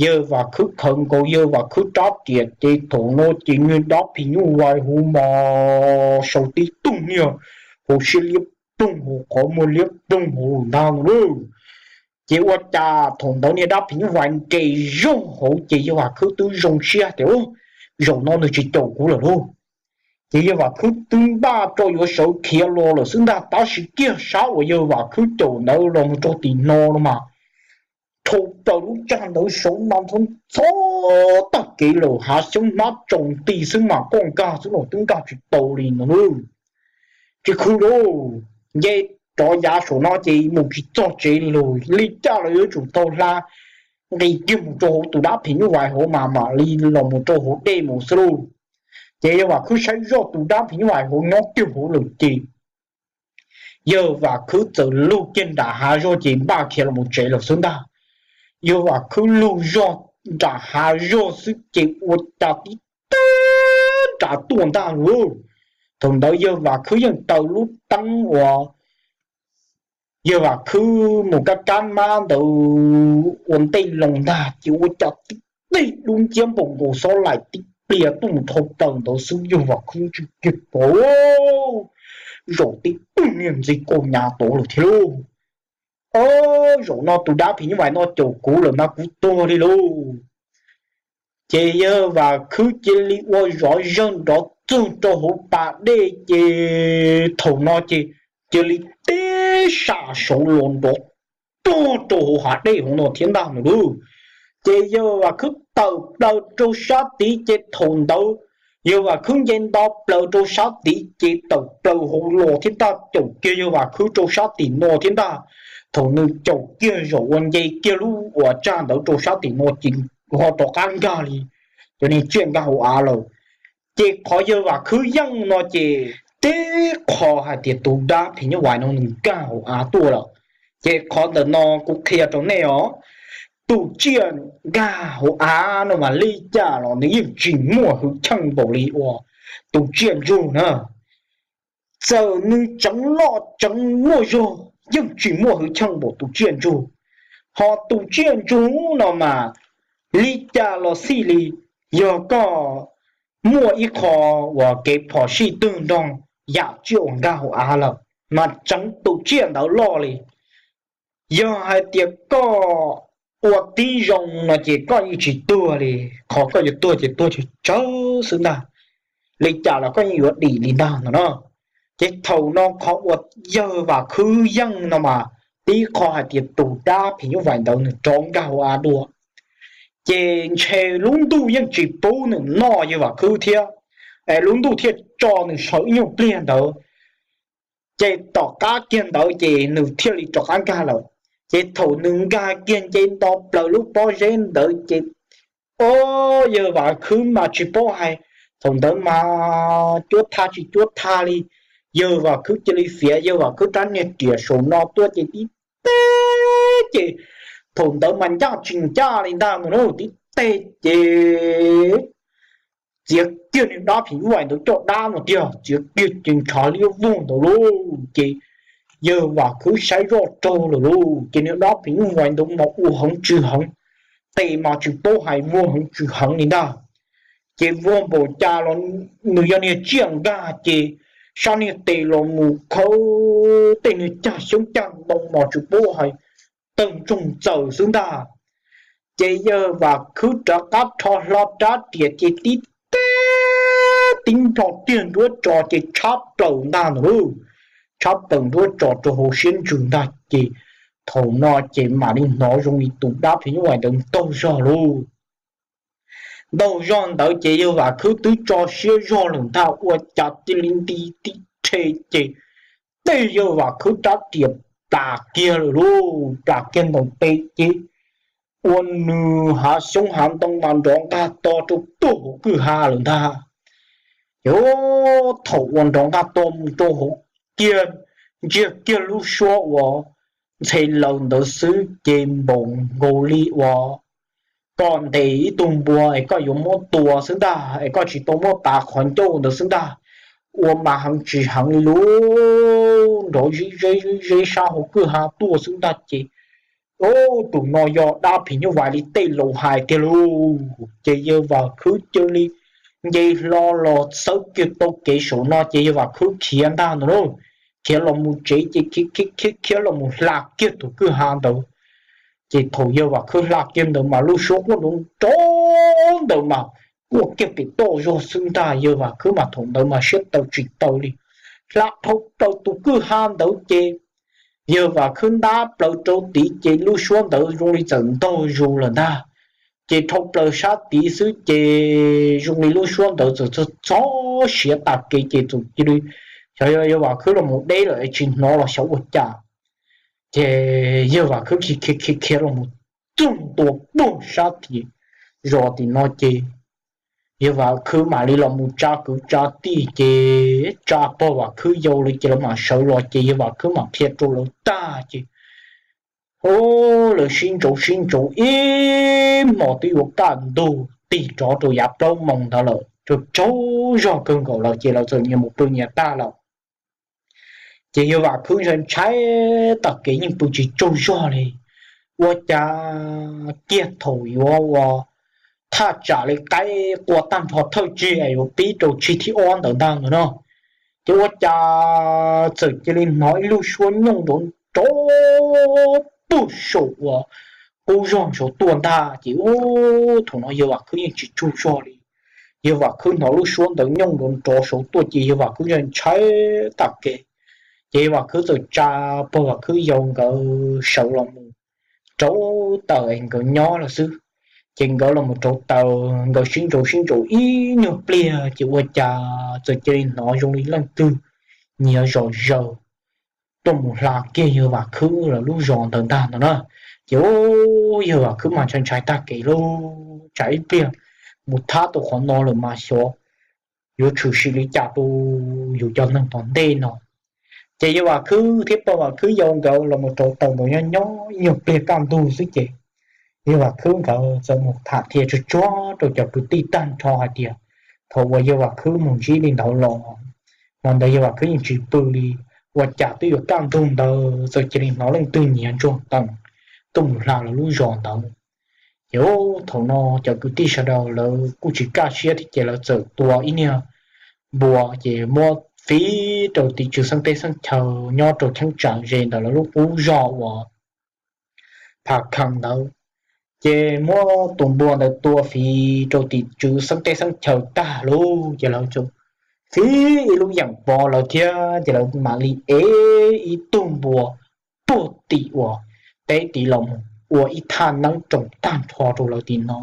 Yawg Vam Khwb khaws nkaus yawg Vam Khwb rab riam ces thaum no ces niag dab phim nyuj vais huv mos sau tib tug niag hauv siab liab ploog hauv qhov muag liab ploog hauv ntag no lauj. Ces ua cas thaum ntawd niag dab phim nyuj vais nres zog hauv ces yawg Vam Khwb twb zoo siab tias zaum no nws tsis caum kuv lawm lauj. Ces yawg Vam Khwb twb npaj rau yuav sawv khiav los lawm xwb ntag, tab sis kiag sab uas yawg Vam Khwb caum ntawd los mus rau tim no no mas dhau plaws lub tsag ntawd saud mas ntxhov ntxhov tag kev lawm, hav xyoob hnab tsaus nti xwb mas koj nkag xwb los twb nkag tsis tau li no lauj. Tsis khw lauj, nce rov yav saum no ces mus tsis txog tsev li lauj, li cas los yuav tsum tau hla nqis kiag mus rau hauv tus dab phim nyuj vais hauv mas mam li los mus rau hauv dej mus xwb lauj. Ces yawg Vam Khwb saib zoj tus dab phim nyuj vais hauv nyob kiag hauv lawm ces yawg Vam Khwb txawm lug kiag nram hav zog ces npaj khiav los mus tsev lawm xwb ntag. Yawg Vam Khwb lug zog nram hav zog xwb ces ua cas tib teg nram tuaj ntag lauj. Thaum ntawd yawg Vam Khwb yeej taws lub teeb uas yawg Vam Khwb mus kab kab mab ntawd ua ntej loo ntag ces ua cas tib teg dub nciab npaum nkaus xob laim tib pliag tuaj mus dhau plaws ntawd xwb yawg Vam Khwb tsis kiag pom zaum tib tug niag ntxi kaus nyav tod lawm thiab lauj. Zaum no tus dab phim nyuj vais no caum kuv lawm mas kuv tuag li lauj. Ces yawg Vam Khwb cia li ua zov zawg nrov txog rau hauv pas dej ces thaum no ces cia li tib sam saud los nrov rog rau hauv hav dej hauv no thiab ntag no lauj. Ces yawg Vam Khwb tawm plaws rau sab tid ces thaum ntawd yawg Vam Khwb nce nto plaws rau sab tid ces tawm plaws hauv los thiab ntag, caum kiag yawg Vam Khwb rau sab tim no thiab ntag. Thaum nws caum kiag zaum uas nce kiag lub uas tsag ntawd rau sab tim no ces ho rov qab nkag li cov niag tsiaj nkag hauv av lawm. Ces qhov yawg Vam Khwb yeej no ces tib qho hais tias tus dab phim nyuj vais no nws nkag hauv av tuaj lawm. Ces qhov ntawm no kuv qhia rau nej os, tus tsiaj nkag hauv av no mas li cas los nws yeej tsis muaj hwj chim npaum li uas tus tsiaj ntsug na. Txawm nws tseev loj tseev muaj zog yeej tsis muaj hwj chim npaum tus tsiaj ntsug. Ho tus tsiaj ntsug no mas li cas los xij li, yog koj muaj ib qho uas kev phom sij twg nrog yam tsiaj uas nkag hauv av lawm mas tseev tus tsiaj ntawd loj li. Yog hais tias koj ua tib zoo no ces koj yeej tsis tuag li, qhov koj yuav tuag ces tuag tsawg tsawg xwb ntag, li cas los koj yeej yuav dim li ntag no no. Ces thaum no qhov uas yawg Vam Khwb yeej no mas, tib qho hais tias tus dab phim nyuj vais ntawd nws rov nkag hauv av dua, ces ntshe lub ntuj yeej tsis pub nws noj yawg Vam Khwb thiab, es lub ntuj thiaj tso nws sawv ib nyuag pliag ntawd, ces tom qab kiag ntawd ces nws thiaj li rov qab nkag lawm. Ces thaum nws nkag kiag nce nto plaws lub pob zeb ntawd ces, o, yawg Vam Khwb mas tsis paub hais, thaum ntawd mas cuab thaj tsis cuab thaj li, yawg Vam Khwb cia li fiav yawg Vam Khwb rab niag riam saum no tuaj ces tib teg ces, thaum ntawd mas ncaj tsis ncaj li ntag no na, tib teg ces txiav kiag niag dab phim nyuj vais ntawd caj dab no tiag, txiav kiag ces ntshav liab vog ntawd lauj. Ces yawg Vam Khwb saib zoj raug lawm lauj, ces niag dab phim nyuj vais ntawd mas ua heev tsw heev, tes mas tsis paub hais vog heev tsw heev li ntag. Ces vog npaum cas los nws yog niag tsiaj nkag ces sab niag tes los mus khawb tej niag cag xyoob cag ntoo mas tsis paub hais, tawg ntsoog txaws xwb ntag. Ces yawg Vam Khwb rov qab rho hlo rab riam ces tib teg, tib nplho tiag nruab tso ces tshab plaws ntag no lauj, tshab plaws nruab tso rau hauv siab ntsws ntag ces thaum no ces mam li hnov zoo li tus dab phim nyuj vais ntawd ntaug zog lauj. Ntaug zog ntawd ces yawg Vam Khwb twb tso siab zog lawm ntag ua cas cia li nti tib rhe ces tej yawg Vam Khwb rab riam plam kiag lawm lauj, plam kiag ntawm tes ces ua nws hav xyoob hav ntoo mas nrov nqag to rau puag hauv kwj ha lawm ntag. Ces thaum uas nrov nqag to mus rau hauv kiag, ntsiag kiag lub suab uas ntxhe laws ntawd xwb ces npaum nkaus li uas koj ntes ib tug npua es koj yuav muab tua xwb ntag, es koj tsis tau muab tav qhov ncauj ntawd xwb ntag, ua mas heev tsis heev li lauj, nrov zib zeb zib zeb sab hauv kwj ha tuaj xwb ntag ces, o, tus no yog dab phim nyuj vais li tej laus hais tiag lauj. Ces yawg Vam Khwb cia li nce hlo los xawb kiag tau kev saum no ces yawg Vam Khwb khiav ntag no lauj, khiav los mus tsev ces khiav khiav khiav los mus hla kiag tus kwj ha ntawd. Ces thaum yawg Vam Khwb hla kiag ntawd mas lub suab quaj nrov nrov ntawd mas quaj kiag pem toj zog xwb ntag, yawg Vam Khwb mas thaum ntawd mas siab tawv tsis tau li, hla dhau plaws tus kwj ha ntawd ces yawg Vam Khwb ntab plaws rau tid ces lub suab ntawd zoo li txawm ntaug zus lawm ntag. Ces dhau plaws sab tid xwb ces zoo li lub suab ntawd txawm txog txog siav tas kev ces txawm cia li, xyov yog yawg Vam Khwb los mus deb lawm es tsis hnov los xyov ua cas. Ces yawg Vam Khwb khiav khiav khiav khiav los mus txog ntua puag sab tim zos tim no ces yawg Vam Khwb mam li los mus tsa kwv tsa tij ces tsa pog Vam Khwb yau lawv ces lawv mam sawv los ces yawg Vam Khwb mam qhia rau lawv tag ces, o, lawv sib ntsoov sib ntsoov ib hmos twb yuav kaj ntug tig rov rau yav plaub moos ntawd lawm, tsaug zog kawg nkaus lawm ces lawv txawm nyias mus pw nyias tag lawm. Ces yawg Vam Khwb ntshai ntshai tag kev yeej pw tsis tsaug zog li, ua cas kiag thaum yuav ua thaj tsam li qaib qua tag nrho thawj tsig es yuav pib rau tsig thib ob ntawd ntag no no, ces ua cas txawm cia li hnov ib lub suab nyooj nrov nrov puag saum uas qub zog saud tuaj ntag ces, u, thaum no yawg Vam Khwb yeej tsis tsaug zog li. Yawg Vam Khwb hnov lub suab ntawd nyooj nrov nrov saud tuaj ces yawg Vam Khwb ntshai ntshai tag kev. Ces yawg Vam Khwb txawm tsa pog Vam Khwb yau nkawd sawv los mus rauv taws es nkawd nyob lawm xwb. Ces nkawd los mus rauv taws nkawd sib ntsoov sib ntsoov ib nyuag pliag ces ua cas txawm cia li hnov zoo li leej twg nyiav zom zaws tuaj mus hla kiag yawg Vam Khwb lawv lub zos ntawd ntag no na. Ces, u, yawg Vam Khwb mas ntshai ntshai tag kev lauj, tsam ib pliag mus thab tau qhov no lawm mas xyov yuav tshwm sim li cas rau yus cov neeg tom ntej no. Ces yawg Vam Khwb thiab pog Vam Khwb yau nkawd los mus rauv taws nkawd nyob nyob ib nyuag pliag kaj ntug xwb ces yawg Vam Khwb nkawd txawm mus tham qhia tsuag tsuag rau cov kwv tij tag nrho hais tias thaum uas yawg Vam Khwb mus ntsib li ntawd los, hmo ntawd yawg Vam Khwb yeej tsis pw li, ua cas twb yuav kaj ntug ntawd txawm cia li hnov leej twg nyiav ntsuag tees tuaj mus hla lawv lub zos ntawd. Ces, u, thaum no cov kwv tij sawv daws lawv kuj tsis kaj siab thiab ces lawv txawm tua ib niag npua ces muab fiv rau tim tswv xeeb teb xeeb chaw nyob rau cheeb tsam ze ntawm lawv lub qub zos uas Pha Khees ntawd. Ces muab tus npua ntawd tua fiv rau tim tswv xeeb teb xeeb chaw tag lawm ces lawv fiv ib lub yeem pov lawv thiab ces lawv mam li ev ib tug npua puag tim uas teb tid los mus ua ib thaj neeb roos tag nrho rau lawv tim no.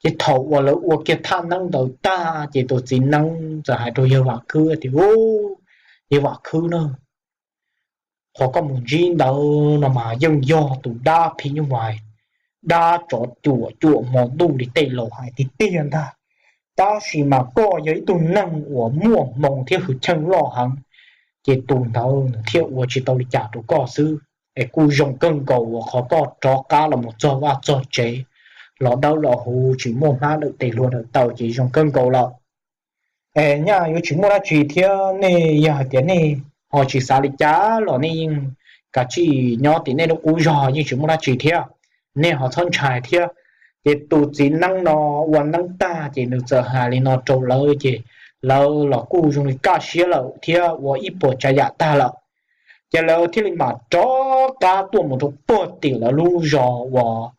Ces thaum uas lawv ua kiag thaj neeb ntawd tag ces tus txiv neeb txawm hais rau yawg Vam Khwb tias, Yawg Vam Khwb na, qhov koj mus ntsib ntawd no mas yeej yog tus dab phim nyuj vais, dab tsov cuam cuam hmo ntuj li tej laus hais tiag tiag ntag. Tab sis mas koj yog ib tug neeg uas muaj hmoo thiab hwj chim loj heev, ces tus ntawd nws thiaj ua tsis tau li cas rau koj xwb. Es kuj zoo kawg nkaus uas qhov koj rov qab los mus txog vaj txog tsev los dawb los huv tsis muaj hmab dawm tes hlua dawm taw ces zoo kawg nkaus lawm. Es nyaj yuav tsis muaj dab tsi thiab, nej yog hais tias nej ho tsis xav li cas los nej yeej kav tsij nyob tim nej lub qub zog yeej tsis muaj dab tsi thiab, nej ho txhob ntshai thiab. Ces tus txiv neeb no ua neeb tag ces nws txawm hais li no rau lawv ces lawv los kuj zoo li kaj siab lawm thiab ua ib puas tsav yam tag lawm. Ces lawv thiaj li mam rov qab tuaj mus rau puag tim lawv lub zos uas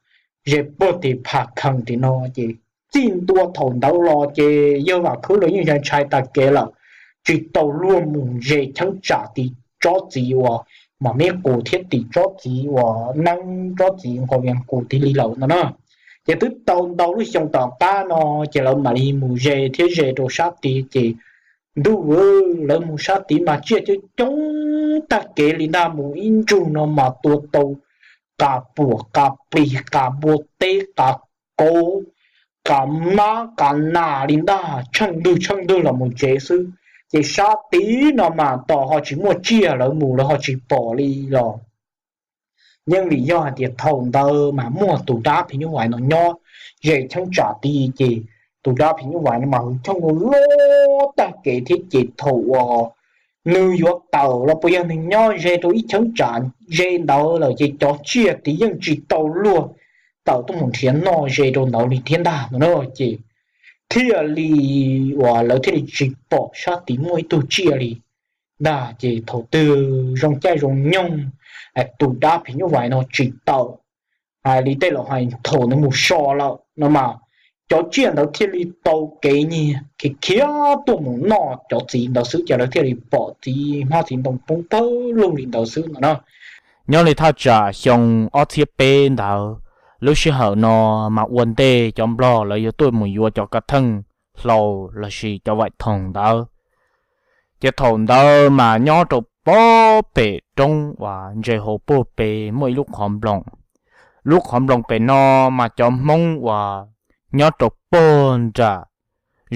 ze puag tim Phaj Khees tim no. Ces txij ntua thaum ntawd los ces yawg Vam Khwb los yeej ntshai ntshai tag kev lawm, tsis tau luag mus ze cheeb tsam tim tsob txiv uas Mos Meb Qus thiab tim tsob txiv uas neeb tsob txiv nqos vias qus tid li lawm no na. Ces twb tau ntau lub xyoo tom qab no ces lawv mam li mus ze thiab ze rau sab tid ces ntuj, lawv mus sab tid mas tsiaj coob coob tag kev li ntag, mus ib ntsug no mas tua tau qas puam qas plis qas npua teb qas kauv qas mab qas nas li ntag, tsheej ntwg tsheej ntwg los mus tsev xwb. Ces sab tid no mas tos ho tsis muaj tsiaj lawv mus lawv ho tsis pom li los yeej vim yog hais tias thaum ntawd mas muaj tus dab phim nyuj vais no nyob ze cheeb tsam tid ces tus dab phim nyuj vais no mas hwj chim loj tag kev thiab ces thaum uas nws yuav tawm los puas yog nws nyob ze rau ib cheeb tsam ze ntawd lawm ces cov tsiaj tid yeej tsis tau luag tawm tuaj mus nrhiav noj ze rau ntawd li thiab ntag no na. Ces thiaj li uas lawv thiaj li tsis pom sab tid muaj ib tug tsiaj li ntag. Ces thaum twg zoo caij zoo nyoog tus dab phim nyuj vais no tsis tawm, hais li tej laus hais thaum nws mus so lawm no mas cov tsiaj ntawd thiaj li tau kev nyiag khiav khiav tuaj mus noj cov txiv ntawd xwb ces lawv thiaj li pom txiv hmab txiv ntoo poob pawg lug li ntawd xwb no na. Nyob li thaj tsam xyoo ob txhiab peb ntawd, lub sij hawm no mas ua ntej cov nplog lawv yuav tuaj mus yuav cov kav theej hlau lossis cov vaim thoom ntawd. Ces thaum ntawd mas nyob rau pob pem roob uas ntse hauv puag pem muaj ib lub qhov nploos. Lub qhov nploos pem no mas cov Hmoob uas nyob rau puag nram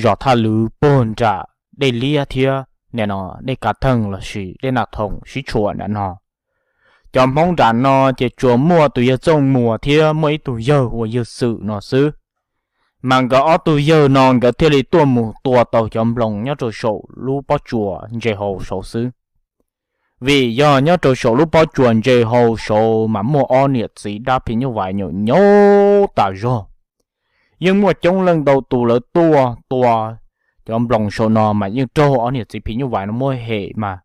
zos Thaj Lwm puag nram dej liab thiab nim no dej kav theej lossis dej Naj Thoom sib tshuam nram no. Cov Hmoob nram no ces tsuas muaj tus yawg Txooj Muas thiab muaj ib tug yawg hu ua yawg Xwm no xwb. Mas nkawd ob tug yawg no nkawd thiaj li tuaj mus tua tau cov nploos nyob rau saum lub pob tsuas ntse hauv saud xwb. Vim yog nyob rau saum lub pob tsuas ntse hauv saud mas muaj ob niam txiv dab phim nyuj vais nyaum nyaum tas zog. Yeej muaj coob leej ntau tus lawv tuaj tua cov nploos saum no mas yeej raug ob niam txiv phim nyuj vais no muab hem mas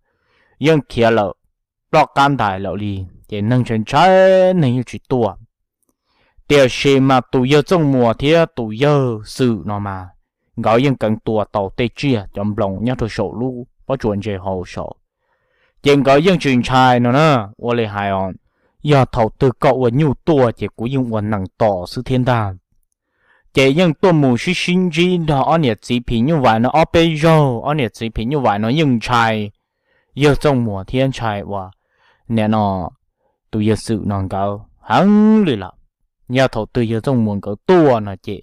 yeej khiav lawm ploj qab ntais lawm li. Ces neeg ntshai ntshai neeg yeej tsis tuaj. Tiam sis mas tus yawg Txooj Muas thiab tus yawg Xwm no mas nkawd yeej kheev tua tau tej tsiaj cov nploos nyob rau saum lub pob tsuas ntse hauv saud. Ces nkawd yeej tsis ntshai no na. Ua li hais os, yog thaum twg koj ua nyuj tuaj ces kuv yeej ua nees tos xwb thiab ntag. Ces yeej tuaj mus sib sib ntsib nrog ob niam txiv phim nyuj vais no ob peb zaug, ob niam txiv phim nyuj vais no yeej ntshai yawg Txooj Muas thiab ntshai uas nim no tus yawg Xwm no nkawd heev li lawm. Yog thaum twg yawg Txooj Muas nkawd tuaj no ces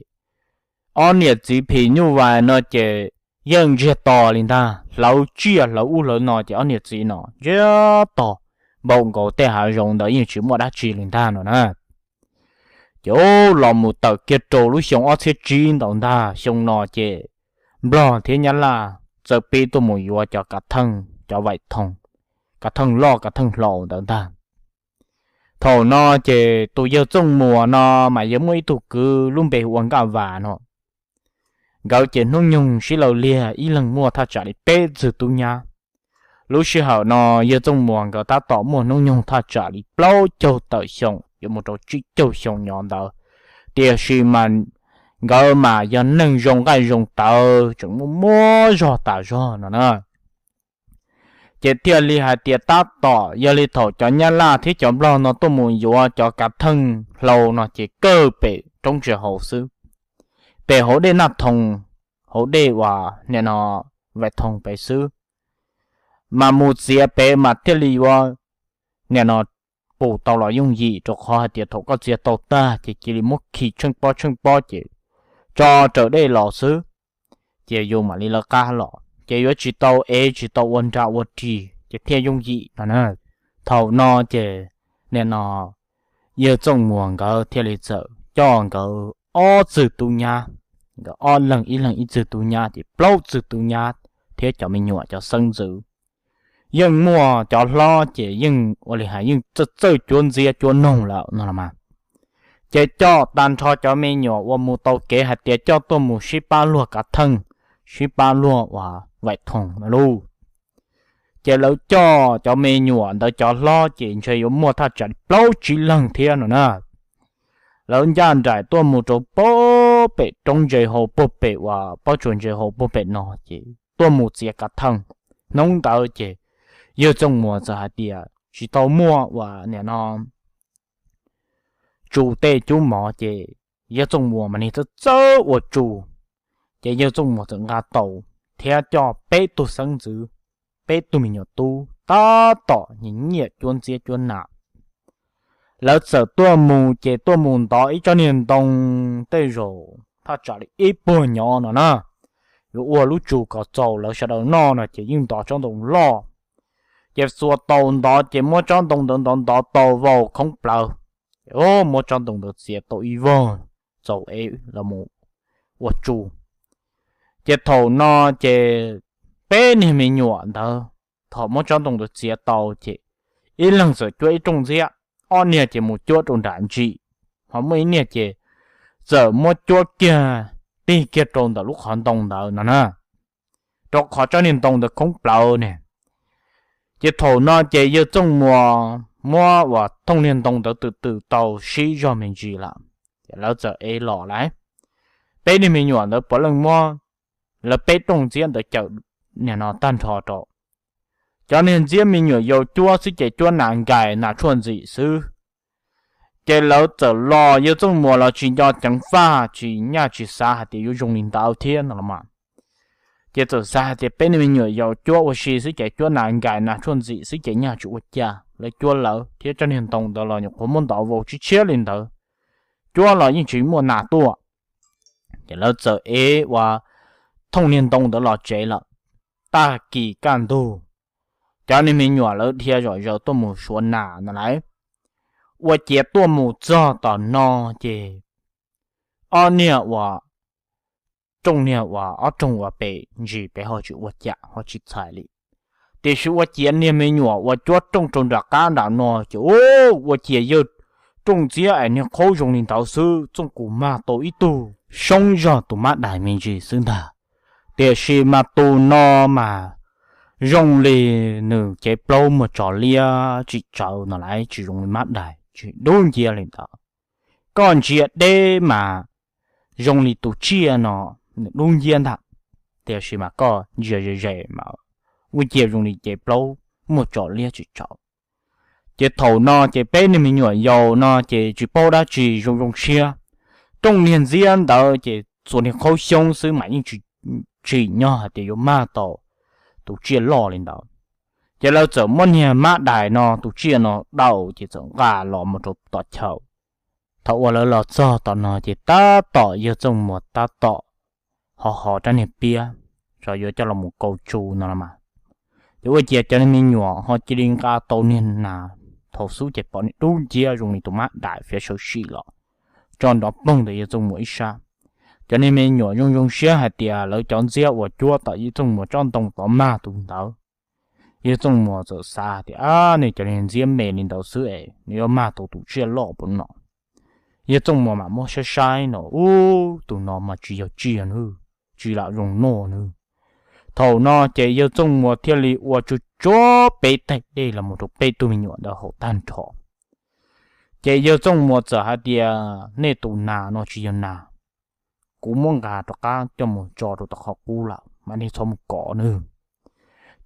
ob niam txiv phim nyuj vais no ces yeej ntsiag to li ntag, hlawv tsiaj hlawv ub hlawv no ces ob niam txiv no ntsiag to, npaum nkaus tej hav zoov ntawd yeej tsis muaj dab tsi li ntag no na. Ces los mus tawm kiag rau lub xyoo ob txhiab tsib ntawd ntag, xyoo no ces Nplog thiab Nyab Laj txawm pib tuaj mus yuav cov kav theej, cov vaim thoom, kav theej loj kav theej hlau ntawd ntag. Thaum no ces tus yawg Txooj Muas no mas yog muaj ib tug kwv lub npe hu ua Nkaj Vas no. Nkawd ces hnub nyoog sib law liag ib leeg muaj thaj tsam li peb txwg tub nyab. Lub sij hawm no yawg Txooj Muas nkawd tab tom muaj hnub nyoog thaj tsam li plaub caug tawm xyoo yuav mus rau tsib caug xyoo nyob ntawd. Tiam sis mas nkawd mas yog neeg zoo nqaij zoo tawv tseem muaj muaj zog tas zog no na. Ces thiaj li hais tias tab tom yog li thaum cov Nyab Laj thiab cov Nplog no tuaj mus yuav cov kav theej hlau no ces kawg pem roob tsev hauv xwb, pem hauv dej Naj Thoo, hauv dej uas nim no Vaim Thoo pem xwb, mas mus txiav pem mas thiaj li yuav nim no pum tau los yooj yim, rau qhov hais tias thaum koj txiav tau tag ces cia li muab khi tsheej pob tsheej pob ces tso raws dej los xwb, ces yus mam li lawv qab los ces yuav tsis tau ev tsis tau ua nra ua ris ces thiaj yooj yim no na. Thaum no ces nim no Yawg Txooj Muas nkawd thiaj li txawm coj nkawd ob txwg tub nyab, nkawd ob leeg ib leeg ib txwg tub nyab ces plaub txwg tub nyab thiab cov me nyuam cov xeeb ntxwv. Yeej muaj cov hlob ces yeej ua li hais yeej txawj txawj cuab ntxiab cuab noog lawm no los mas, ces coj tag nrho cov me nyuam uas mus tau kev hais tias coj tuaj mus sib pab luag kav theej, sib pab luag uas Vaim Thoo no lauj. Ces lawv coj cov me nyuam ntawd cov hlob ces ntshe yuav muaj thaj tsam plaub tsib leeg thiab no na. Lawv ncaj nraim tuaj mus rau puag pem roob ntses hauv puag pem uas pob tsuas ntses hauv puag pem no ces tuaj mus txiav kav theej. Hnub ntawd ces Yawg Txooj Muas txawm hais tias tsis tau muaj uas nim no tsu tej cub mov ces Yawg Txooj Muas mas niag txawj txawj ua tsu, ces Yawg Txooj Muas txawm nqa tau thiab coj peb tug xeeb ntxwv, peb tug me nyuam tub tab tom nyiam nyiam cuab ntxiab cuab nam. Lawv txawm tuaj mus ces tuaj mus ntov ib tsob niag ntoo tej zaum thaj tsam li ib puag nyob no na, yuav ua lub tsu kom txaus lawv sawv daws noj no ces yeej ntov tsob ntoo loj. Ces txua tau ntov ces muab tsob ntoo ntawd ntov ntov tau vau khoob plawv, muab tsob ntoo ntawd txiav tau ib vog txaus ev los mus ua tsu. Ces thaum no ces peb niag me nyuam ntawd thaum muab tsob ntoo ntawd txiav tau ces ib leeg txawm cuab ib rooj ntxiab, ob niag ces mus cuab rau nram ntsis, ho muaj ib niag ces txawm muab cuab kiag tig kiag rau ntawm lub qhov ntoo ntawd no na, rau qhov tsob niag ntoo ntawd khoob plawv ne. Ces thaum no ces Yawg Txooj Muas muab uas thooj niag ntoo ntawd twm twm tau sib zog me ntsis lawm, ces lawv txawm ev los lawm. Peb niag me nyuam ntawd puav leej muab lawv peb rooj ntxiab ntawd cawm nim no tag nrho rau. Cov niag ntxiab me nyuam yaus cuab xwb ces cuab nas nkais nas tshuaj ntxim xwb. Ces lawv txawm los Yawg Txooj Muas los tsis nco ceev faj tsis nyaj tsis xav hais tias yuav zoo li ntawd thiab no los mas. Ces txawm xav hais tias peb niag me nyuam yaus cuab ua si xwb ces cuab nas nkais nas tshuaj ntxim xwb ces nyaj tsis ua cas, lawv cuab lawv thiab tsob niag ntoo ntawd los nyuam qhuav muab ntov vau tshiab tshiab li ntawd, cuab los yeej tsis muaj nas tuaj. Ces lawv txawm ev uas thooj niag ntoo ntawd los tsev lawm. Tag kis kaj ntug, cov niag me nyuam lawv dhia zom zaws tuaj mus suav nas no lauj. Ua ciav tuaj mus txog tom no ces ob niag uas rooj niag uas ob rooj uas pem ntsis pem ho tsis ua cas ho tsis txhais li. Tiam sis ua ciav niag me nyuam uas cuab rooj rau nram qab nram no ces ua ciav yawg rooj ntxiab es niag qhaub zoo li ntawd xwb, Txooj Muas mag tau ib tug soob zog tus mab dais me ntsis xwb ntag. Tiam sis mas tus no mas zoo li nws cev plaub muag tso liab tsis tsawv no lauj, tsis zoo li mab dais tsis dub nciab li ntawd. Koj ntsia deb mas zoo li tus tsiaj no nws dub nciab ntag, tiam sis mas koj ntsia ze ze mas ua ciav zoo li cev plaub muag tso liab tsis tsawv. Ces thaum no ces peb niag me nyuam yaus no ces tsis paub dab tsi zoo zoo siab. Rooj niag ntxiab ntawd ces txhua niag qhaub xyoob xwb mas yeej tsis tsim nyog hais tias yuav mag tau tus tsiaj loj li ntawd. Ces lawv txawm muab niag mab dais no tus tsiaj no daus ces txawm nqa los mus rau tom chaw. Thaum uas lawv los txog tom no ces tab tom yawg Txooj Muas tab tom ho ho rab niag piab, tso yuav coj los mus kaus tsu no los mas. Ces ua ciav cov niag me nyuam ho cia li nqa tau niag nas thaum xub ces pom niag dub nciab zoo li tus mab dais fiav sawv sim los tso nrov poog ntawm yawg Txooj Muas ib sab. Cov niag me nyuam zoo zoo siab hais tias lawv cov ntxiab uas cuab tom yawg Txooj Muas tsob ntoo tod mag tus ntawd. Yawg Txooj Muas txawm xav tias, ab, nej cov niag ntxiab me li ntawd xwb es nws yuav mag tau tus tsiaj loj puas no? Yawg Txooj Muas mam muab saib saib no, ub, tus no mas tsis yog tsiaj nawb, tsis lam zoo noj nawb. Thaum no ces yawg Txooj Muas thiaj li ua tsuag tsuag peb tais dej los mus rau peb tug me nyuam ntawd haus tag nrho. Ces yawg Txooj Muas txawm hais tias, nej tus nas no tsis yog nas, kuv muab nqa rov qab coj mus tso rau tom qhov qub lawm mas nej txhob mus kov nawb.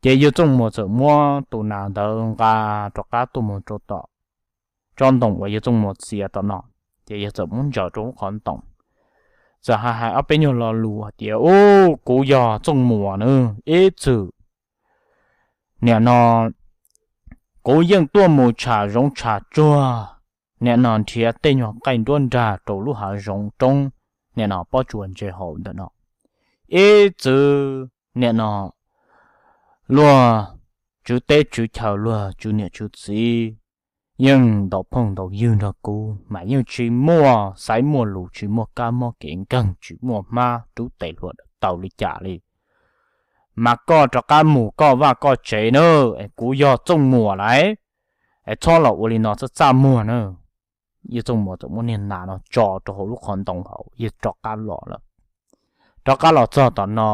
Ces yawg Txooj Muas txawm muab tus nas ntawd nqa rov qab tuaj mus rau tom tsob ntoo uas yawg Txooj Muas txiav tom no, ces yawg txawm muab ntsaws rau lub qhov ntoo, txawm hais hais ob peb nyuag lo lus hais tias, ub, kuv yog Txooj Muas nawb, ib txwm nim no kuv yeej tuaj mus tsham zoov tsham tsuag, nim no nrhiav tej nyuag nqaij nruab nrag rau lub hav zoov roob, nim no pob tsuas ntse hauv ntawm no. Ib txwm nim no luag tswv teb tswv chaw, luag tswv niam tswv txiv yeej ntaus phooj ntaus ywg nrog kuv mas yeej tsis muaj xaiv muaj lus, tsis muaj kab mob kev nkeeg, tsis muaj hmab rub tes hluas taw li cas li. Mas koj rov qab mus koj vaj koj tsev na, es kuv yog Txooj Muas lawm, es txhob los ua li no txaj txaj muag na. Yawg Txooj Muas txawm muab niag nas no tso rau hauv lub qhov ntoo hauv, yawg rov qab los lawm. Rov qab los txog tom no,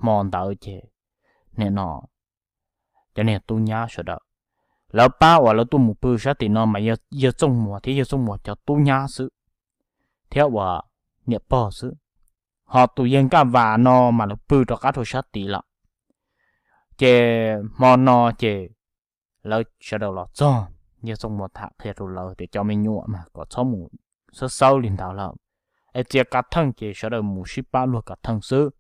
hmo ntawd ces nim no cov niag tub nyab sawv daws, lawv pab uas lawv tuaj mus pw sab tim no mas yawg Txooj Muas thiab yawg Txooj Muas cov tub nyab xwb, thiab uas niam pog xwb. Ho tus yawg Nkaj Vas no mas lawv pw rov qab rau sab tid lawm. Ces hmo no ces lawv sawv daws los txog, yawg Txooj Muas tham qhia rau lawv tias cov me nyuam mas kom txhob mus xawb xawb li ntawd lawm, es txiav kav theej ces sawv daws mus sib pab luag kav theej xwb.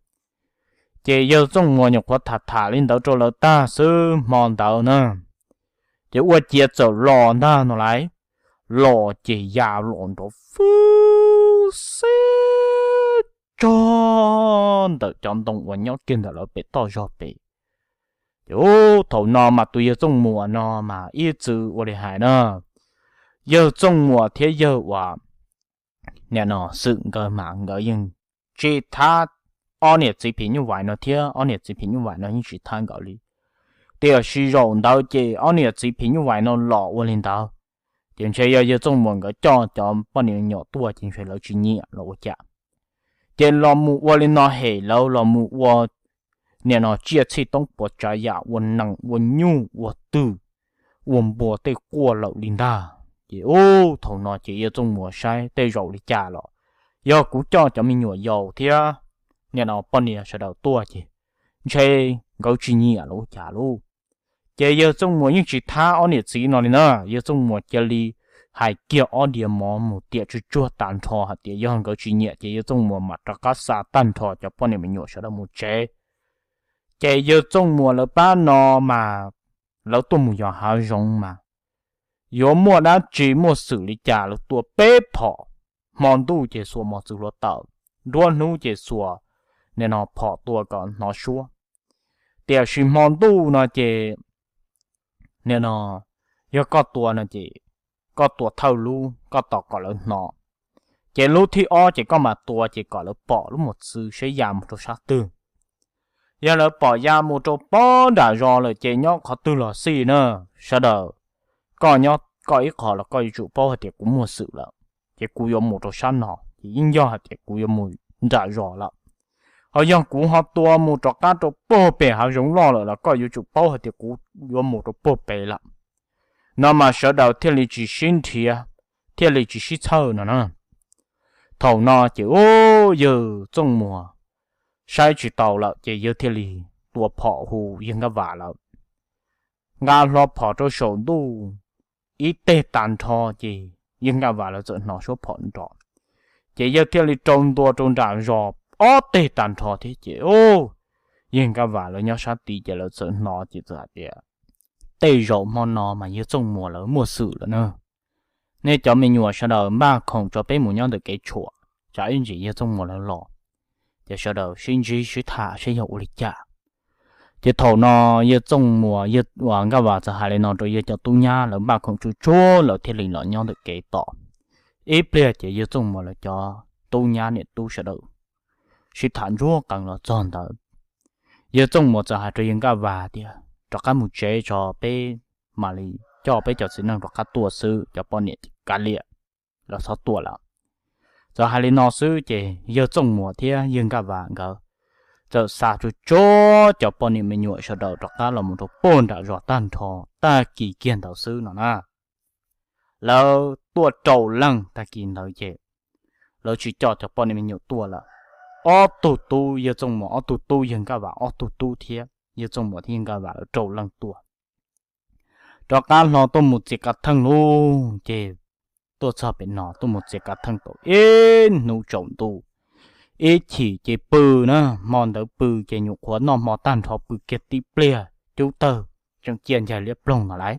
Ces yawg Txooj Muas nyuam qhuav tham tham li ntawd rau lawv tag xwb hmo ntawd na, ces ua ciav txawm los ntag no lauj. Los ces ya los nrov fwj xib tog ntawm cov ntoo uas nyob kiag ntawm lawv pem toj zog pem. Ces ub, thaum no mas tus yawg Txooj Muas no mas ib txwm ua li hais na, yawg Txooj Muas thiab yawg uas nim no Xwm nkawd mas nkawd yeej tsis thab ob niam txiv phim nyuj vais no thiab ob niam txiv phim nyuj vais no yeej tsis thab nkawd li. Tiam sis zaum ntawd ces ob niam txiv phim nyuj vais no los ua li ntawd, ces ntshe yog yawg Txooj Muas nkawd coj cov poj niam me nyuam tuaj ces ntshe lawv tsis nyiam los ua cas, ces los mus ua li no hem lawv los mus ua nim no tsiaj txhij toob puas tsav yam ua nees ua nyuj ua twm ua npua tej quaj lawm li ntag. Ces ub, thaum no ces yawg Txooj Muas saib tej zaum li cas los yog kuv coj cov me nyuam yaus thiab nim no poj niam sawv daws tuaj ces ntshe nkawd tsis nyiam los ua cas lauj. Ces yawg Txooj Muas yeej tsis thab ob niam txiv no li na, yawg Txooj Muas cia li hais kiag ob diav mov mus tiam tsuag tsuag tag nrho hais tias yog nkawd tsis nyiam ces yawg Txooj Muas mam rov qab xa tag nrho cov poj niam me nyuam sawv daws mus tsev. Ces yawg Txooj Muas lawv pab no mas lawv tuaj mus yos hav zoov mas yuav muaj dab tsi muaj xwm li cas lawv tua peb phom, hmo ntuj ces xuas mos txwv hluav taws, nruab hnub ces xuas nim no phom tua kom hnov suab. Tiam sis hmo ntuj no ces nim no yog koj tua no ces koj tua thawj lub koj tos kom lawv hnov, ces lub thib ob ces koj mam tua ces kom lawv pom lub mos txwv seb ya mus rau sab twg. Yog lawv pom ya mus rau pob nram zos lawm ces nyob qhov twg los xij na, sawv daws, koj nyob koj ib qho los koj yuav tsum paub hais tias kuv muaj xwm lawm, ces kuv yuav mus rau sab no, ces yeej yog hais tias kuv yuav mus nram zos lawm. Ho yog kuv ho tua mus rov qab rau puag pem hav zoov loj lawm los koj yuav tsum paub hais tias kuv yuav mus rau puag pem lawm. No mas sawv daws thiaj li tsis sib nrhiav, thiaj li tsis sib txhawj no na. Thaum no ces ub, yawg Txooj Muas saib tsis taus lawm ces yawg thiaj li tua phom hu yawg Nkaj Vas lawm. Nqa hlo phom rau saum ntuj ib teg tag nrho ces yawg Nkaj Vas lawv txawm hnov suab phom nrov. Ces yawg thiaj li rau ntua rau nram zos ob teg tag nrho thiab ces ub, yawg Nkaj Vas lawv nyob sab tid ces lawv txawm hnov ces txawm hais tias, tej zaum hmo no mas yawg Txooj Muas lawv muaj xwm lawm na. Nej cov me nyuam sawv daws npaj khoom tso peb mus nyob ntawm kev tshuam, tsam ib ntsis yawg Txooj Muas lawv los. Ces sawv daws sib ntsib sib tham seb yog ua li cas. Ces thaum no yawg Txooj Muas, yawg uas Nkaj Vas txawm hais li no rau yawg cov tub nyab, lawv npaj khoom tsuag tsuag lawv thiaj li los nyob ntawm kev tos. Ib pliag ces yawg Txooj Muas lawv cov tub nyab niam tub sawv daws sib tham ntsuag qees los txog ntawd. Yawg Txooj Muas txawm hais rau yawg Nkaj Vas tias, rov qab mus tsev tso, peb mam li coj peb cov txiv neej rov qab tuaj xwb, cov poj niam kav liam, lawv txhob tuaj lawm. Txawm hais li no xwb ces yawg Txooj Muas thiab yawg Nkaj Vas nkawd txawm xa tsuag tsuag cov poj niam me nyuam sawv daws rov qab los mus rau puag nram zos tag nrho, tag kis kiag ntawd xwb no na. lawv tuaj rau leej. Tag kis ntawd ces lawv tsis coj cov poj niam me nyuam tuaj lawm. Ob tug tub, yawg Txooj Muas ob tug tub, yawg Nkaj Vam ob tug tub thiab yawg Txooj Muas thiab yawg Nkaj Vam lawv rau leej tuaj. Rov qab hlo tuaj mus txiav kav theej lauj, ces tuaj txog pem no tuaj mus txiav kav theej tau ib hnub tsaus ntuj, ib chim ces pw na, hmo ntawd pw ces nyuam qhuav noj hmo tag nrho pw kiag tib pliag cub tawg tseem ciaj ncaig liab ploog no lauj.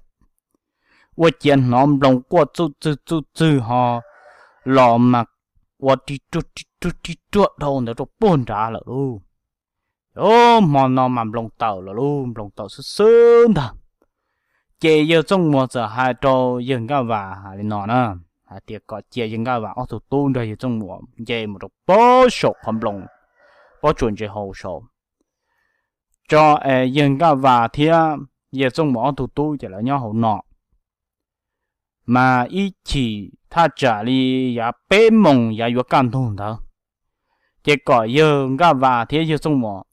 Ua ciav hnov nploos quaj txuj txwg txuj txwg ho los mas ua ri ruag ri ruag ri ruag dhau ntawd rau puag nrad lawm lauj. Hmo no mas nploos tawm lawm lauj, nploos tawm xwb xwb ntag. Ces yawg Txooj Muas txawm hais rau yawg Nkaj Vam hais li no na, hais tias kom cia yawg Nkaj Vam ob tug tub nrog yawg Txooj Muas nce mus rau pob saum qhov nploos, pob tsuas ntses hauv saud. Tso es yawg Nkaj Vam thiab yawg Txooj Muas ob tug tub ces lawv nyob hauv no, mas ib chim thaj tsam li yav peb moos yav yuav kaj ntug ntawd, ces kom yawg Nkaj Vam thiab yawg Txooj Muas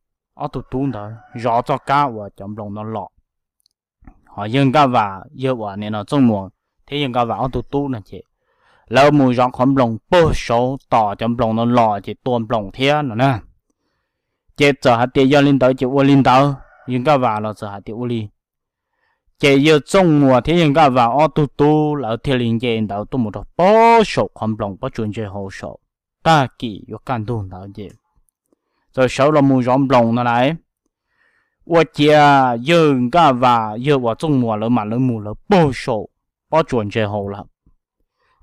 ob tug tub ntawd zov txoj kab uas cov nploos no los. Ho yawg Nkaj Vam, yawg uas nim no Txooj Muas thiab yawg Nkaj Vam ob tug tub no ces lawv mus zov qhov nploos puag saud tos cov nploos no los ces tua nploos thiab no na. Ces txawm hais tias yog li ntawd ces ua li ntawd, yawg Nkaj Vam los txawm hais tias ua li. Ces yawg Txooj Muas thiab yawg Nkaj Vam ob tug tub lawv thiaj li nce ntawd tuaj mus rau pob saum qhov nploos pob tsuas ntses hauv saud. Tag kis yuav kaj ntug ntawd ces txawm sawv los mus zov nploos no lauj. Ua ciav yawg Nkaj Vam yawg uas Txooj Muas lawv mas lawv mus lawv puag saum pob tsuas ntses hauv lawm.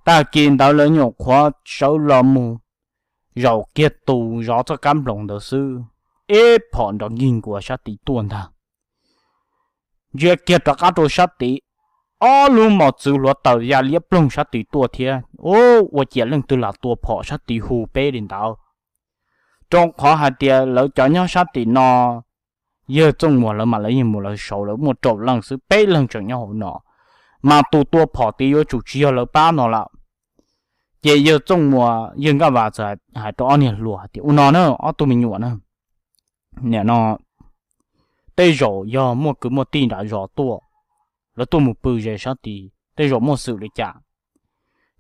Tag kis ntawd lawv nyuam qhuav sawv los mus zaum kiag tus zov txoj kab nploos ntawd xwb, ib phom nrov nkig nkuas sab tid tuaj ntag. Ntsia kiag rov qab rau sab tid, ob lub mos txwv hluav taws ya liab ploog sab tid tuaj thiab. Ua ciav leej twg lam tua phom sab tid hu peb li ntawd? Rau qhov hais tias lawv cov nyob sab tim no, yawg Txooj Muas lawv mas lawv yeej mus lawv saud, lawv muaj rau leej xwb, peb leeg tseem nyob hauv no, mas tus tua phom tid yuav tsum tsis yog lawv pab no lawm. Ces yawg Txooj Muas yawg Nkaj Vam txawm hais rau ob niag hluas hais tias ua no na ob tug me nyuam na, nim no tej zaum yog muaj kwv muaj tij nram zos tuaj, lawv tuaj mus pw ze sab tid tej zaum muaj xwm li cas.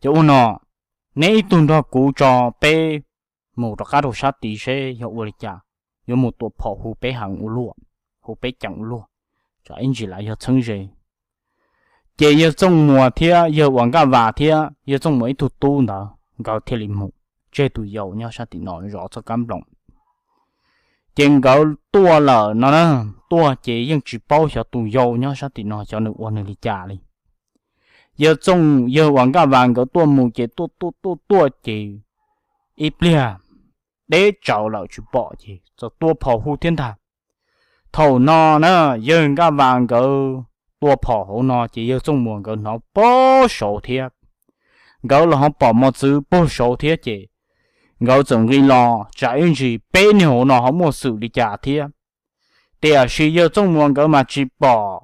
Ces ua no, neb ib tug nrog kuv tso peb mus rov qab rau sab tid seb yog ua li cas, yuav mus tua phom hu peb heev ua luaj, hu peb ceem ua luaj, tsam ib ntsis lawv yog txheeb ze. Ces yawg Txooj Muas thiab yawg uas Nkaj Vam thiab yawg Txooj Muas ib tug tub ntawd nkawd thiaj li mus tseg tus yau nyob sab tim no zov txoj kab nploos. Ces nkawd tuaj lawm no na, tuaj ces yeej tsis paub xyov tus yau nyob sab tim no xyov nws ua nws li cas li. Yawg Txooj, yawg uas Nkaj Vam nkawd tuaj mus ces tuaj tuaj tuaj tuaj ces ib pliag deb tsawv lawm tsis pom ces txawm tua phom hu thiab ntag. Thaum no na, yawg Nkaj Vam nkawd tua phom hauv no ces yawg Txooj Muas nkawd hnov puag saud thiab, nkawd los ho pom mos txwv puag saud thiab ces nkawd txawm nqis los tsam ib ntsis peb niag hauv no ho muaj xwm li cas thiab. Tiam sis yawg Txooj Muas nkawd mas tsis pom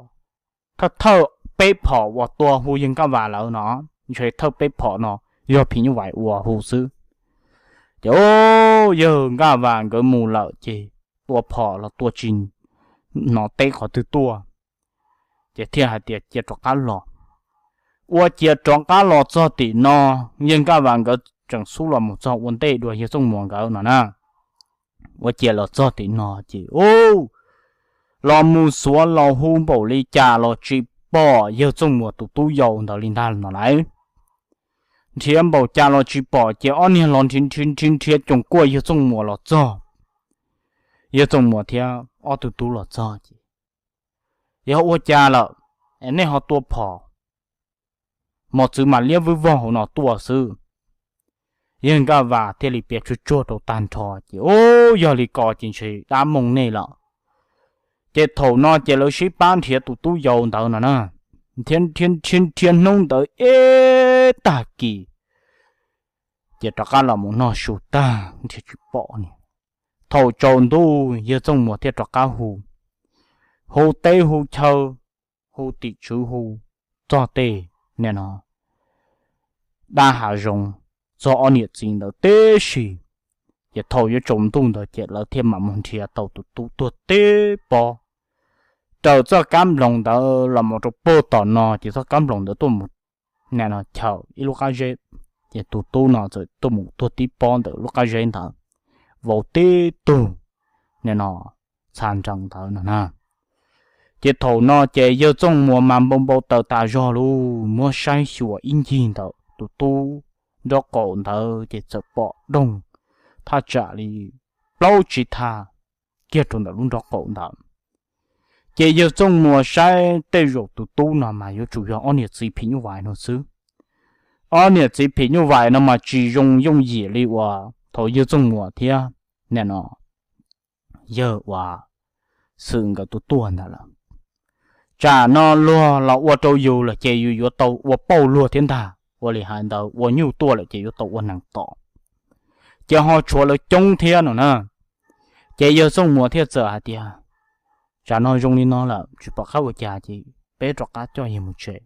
thawj thawj peb phom uas tua hu yawg Nkaj Vam lawv no, ntshe thawj peb phom no yog phim nyuj vais ua hu xwb. Ces yawg Nkaj Vam nkawd mus lawm ces tua phom los tua tsis hnov teb qhov twg tuaj, ces thiaj hais tias cia rov qab los. Ua ciav rov qab los txog tim no, yawg Nkaj Vam nkawd tseem xub los mus txog ua ntej dua yawg Txooj Muas nkawd no na. Ua ciav los txog tim no ces u, los mus xuav los hu npaum li cas los tsis pom yawg Txooj Muas tus tub yau ntawd li ntag no lauj. Nrhiav npaum cas los tsis pom ces ob niag los nrhiav nrhiav nrhiav coos kuaj yawg Txooj Muas los txog. Yawg Txooj Muas thiab ob tug tub los txog ces, yog ua cas lawm es nej ho tua phom, mos txwv mas liab vwb vog hauv no tuaj xwb? Yawg Nkaj Vam thiaj li piav tsuag tsuag rau tag nrho ces u, yog li ko ces ntshe dab mooj nej lawm. Ces thaum no ces lawv sib pab nrhiav tus tub yau ntawd no na, nrhiav nrhiav nrhiav hnub ntawd ib tag kis ces rov qab los mus noj su tag nrhiav tsis pom ni. Thaum tsaus ntuj yawg Txooj Muas thiaj rov qab hu, hu teb hu chaw, hu tim tswv hu txog tej, nim no, dab hav zoov, txog ob niam txiv ntawd tib si. Ces thaum yuav tsaus ntuj ntawd ces lawv thiaj mam mus nrhiav tau tus tub tuag tib pob. Raws txoj kab nploos ntawd los mus rau puag tom no ces txoj kab nploos ntawd tuaj mus nim no chaws ib lub qab zeb, ces tus tub no txawm tuaj mus tuag tib pob ntawm lub qab zeb ntawd, vau tib tug nim no txha nrees ntawd no na. Ces thaum no ces yawg Txooj Muas mas npau npau taws tas zog lub, muab saib xyuas ib ncig ntawm tus tub nraub qaum ntawd ces txawm pom doog thaj tsam li plaub tsib thaj kiag rau ntawm lub nraub qaum ntawd. Ces yawg Txooj Muas saib tej zaum tus tub no mas yuav tsum yog ob niam txiv phim nyuj vais no xwb. Ob niam txiv phim nyuj vais no mas tsis zoo yooj yim li uas thaum yawg Txooj Muas thiab nim no yawg uas Xwm nkawd tus tuaj ntag lawm. Tsam no luag los ua rau yus lawm ces yus yuav tau ua pauj luag thiab ntag, ua li hais ntawd ua nyuj tuaj lawm ces yuav tau ua nees tom. Ces ho tshuav lawv coob thiab no na. Ces yawg Txooj Muas thiaj txawm hais tias, tsam no zoo li no lawm tsis pom qab ua cas ces peb rov qab coj yawg mus tsev.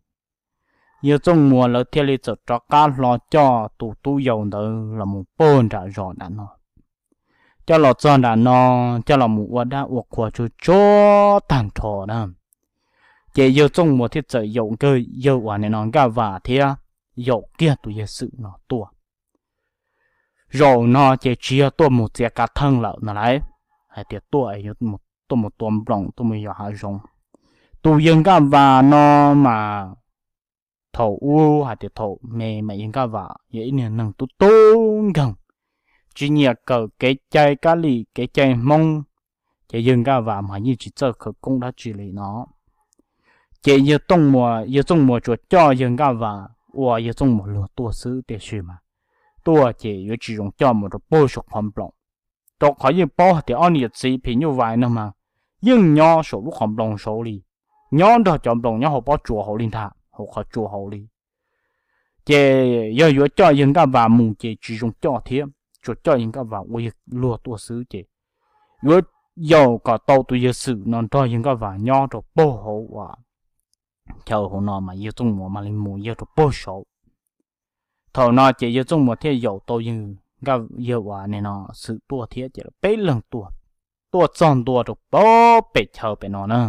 Yawg Txooj Muas lawv thiaj li txawm rov qab hlo coj tus tub yau ntawd los mus puag nram zos nram no. Coj los txog nram no, coj los mus ua dab ua qhua tsuag tsuag tag nrho na. Ces yawg Txooj Muas thiaj txawm yaum nkawd yawg uas nim no Nkaj Vas thiab yaum kiag tus yawg Xwm no tuaj. Zaum no ces tsis yog tuaj mus txiav kav theej lawm no lauj, hais tias tuaj, tuaj mus tua nploos, tuaj mus yos hav zoov. Tus yawg Nkaj Vas no mas thaum ub hais tias thaum me mas yawg Nkaj Vas yog ib niag neeg tub tub nkeeg, tsis nyiam kawm kev cai kab lis kev cai Hmoob, ces yawg Nkaj Vas mas yeej tsis txawj khawv koob dab tsi li no. Ces yawg Txooj Muas tsuas coj yawg Nkaj Vas ua yawg Txooj Muas luag tuaj xwb, tiam sis mas tuaj ces yuav tsis zoo coj mus rau puag saum qhov nploos, rau qhov yeej paub hais tias ob niam txiv phim nyuj vais no mas yeej nyob saum lub qhov nploos saud li, nyob nrog cov nploos nyob hauv pob tsuas hauv li ntag, hauv qhov tsua hauv li. Ces yog yuav coj yawg Nkaj Vas mus ces tsis zoo coj thiab, tsuas coj yawg Nkaj Vas ua yawg luag tuaj xwb ces yuav yaum kom tau tus yawg Xwm no nrog yawg Nkaj Vas nyob rau puag hauv uas chaw hauv no mas yawg Txooj Muas mam li mus yawg rau puag saud. Thaum no ces yawg Txooj Muas thiaj yaum tau yawg, yawg uas nim no Xwm tuaj thiab ces lawv peb leeg tuaj, tuaj txog ntua rau puag pem chaw pem no na.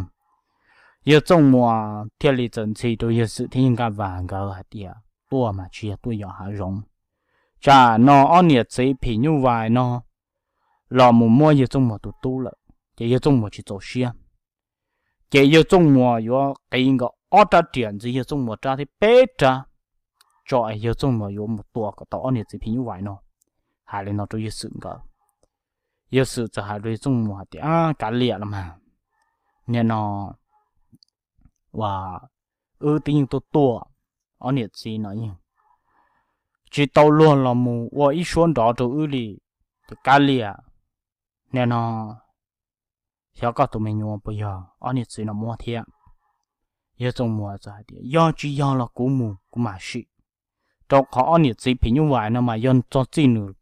Yawg Txooj Muas thiaj li txawm ntxhi rau yawg Xwm thiab yawg Nkaj Vas nkawd hais tias tuaj mas tsis yog tuaj yos hav zoov, tsam no ob niam txiv phim nyuj vais no los mus muab yawg Txooj Muas tus tub lawm ces yawg Txooj Muas tsis txaus siab. Ces yawg Txooj Muas yuav qiv nkawd ob rab riam ntxiv yawg Txooj Muas rab thiab peb rab, tso es yawg Txooj Muas yuav mus tua kom tau ob niam txiv phim nyuj vais no. Hais li no rau yawg Xwm nkawd. Yawg Xwm txawm hais rau yawg Txooj Muas hais tias, kav liam los mas, nim no uas wb twb yeej tuaj tuaj, ob niam txiv no yeej tsis tau luag los mus ua ib suab nrov rau wb li, ces kav liam, nim no xyov koj tus me nyuam puas yog ob niam txiv no muab thiab. Yawg Txooj Muas txawm hais tias yog tsis yog los kuv mus kuv mam sim, rau qhov ob niam txiv phim nyuj vais no mas yog txog txij nws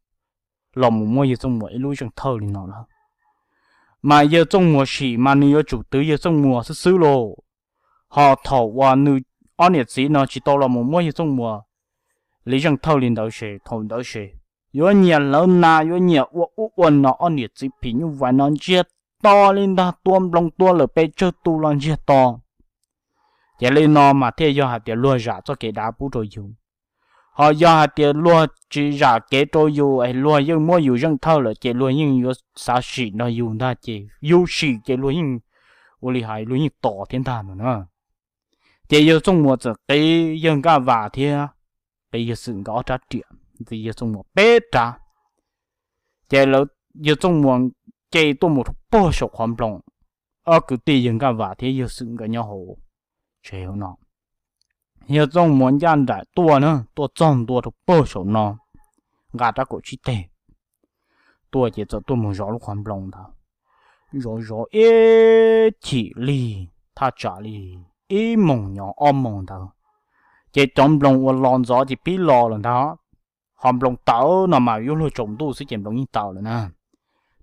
los mus muab yawg Txooj Muas ib lub zeej thawj li no lawm, mas yawg Txooj Muas sim mas nws yuav tsum twv yawg Txooj Muas xwb xwb lauj. Ho thaum uas nws ob niam txiv no tsis tau los mus muab yawg Txooj Muas li zeej thawj li ntawd ces thaum ntawd ces yuav nyiam hlawv nas, yuav nyiam ua ub ua no, ob niam txiv phim nyuj vais no ntsiag to li ntag, tua nploos tua lawm pes tsawg tus los ntsiag to. Ces li no mas thiaj yog hais tias luag zam txoj kev dav pub rau yus. Ho yog hais tias luag tsis zam kev rau yus es luag yeej muab yus zeej thawj lawm ces luag yeej yuav xav sim nrog yus ntag, ces yus sim ces luag yeej, ua li hais luag yeej tos thiab ntag no na. Ces yawg Txooj Muas txawm qiv yawg Nkaj Vas thiab qiv yawg Xwm nkawd ob rab riam ntxiv yawg Txooj Muas peb rab. Ces lawv, yawg Txooj Muas nce tuaj mus rau puag saum qhov nploos, ob kwv tij yawg Nkaj Vas thiab yawg Xwm nkawd nyob hauv tsev hauv no. Yawg Txooj Muas ncaj nraim tuaj na, tuaj txog ntua rau puag saum no, nqa rab kaum tsib teg tuaj ces txawm tuaj mus zov lub qhov nploos ntawd. Zov zov ib chim li thaj tsam li ib moos nyov ob moos ntawd, ces cov nploos uas los ntxov ces pib los lawm ntag. Qhov nploos tawv no mas yuav luag tsaus ntuj xwb ces nploos yeej tawv lawm na.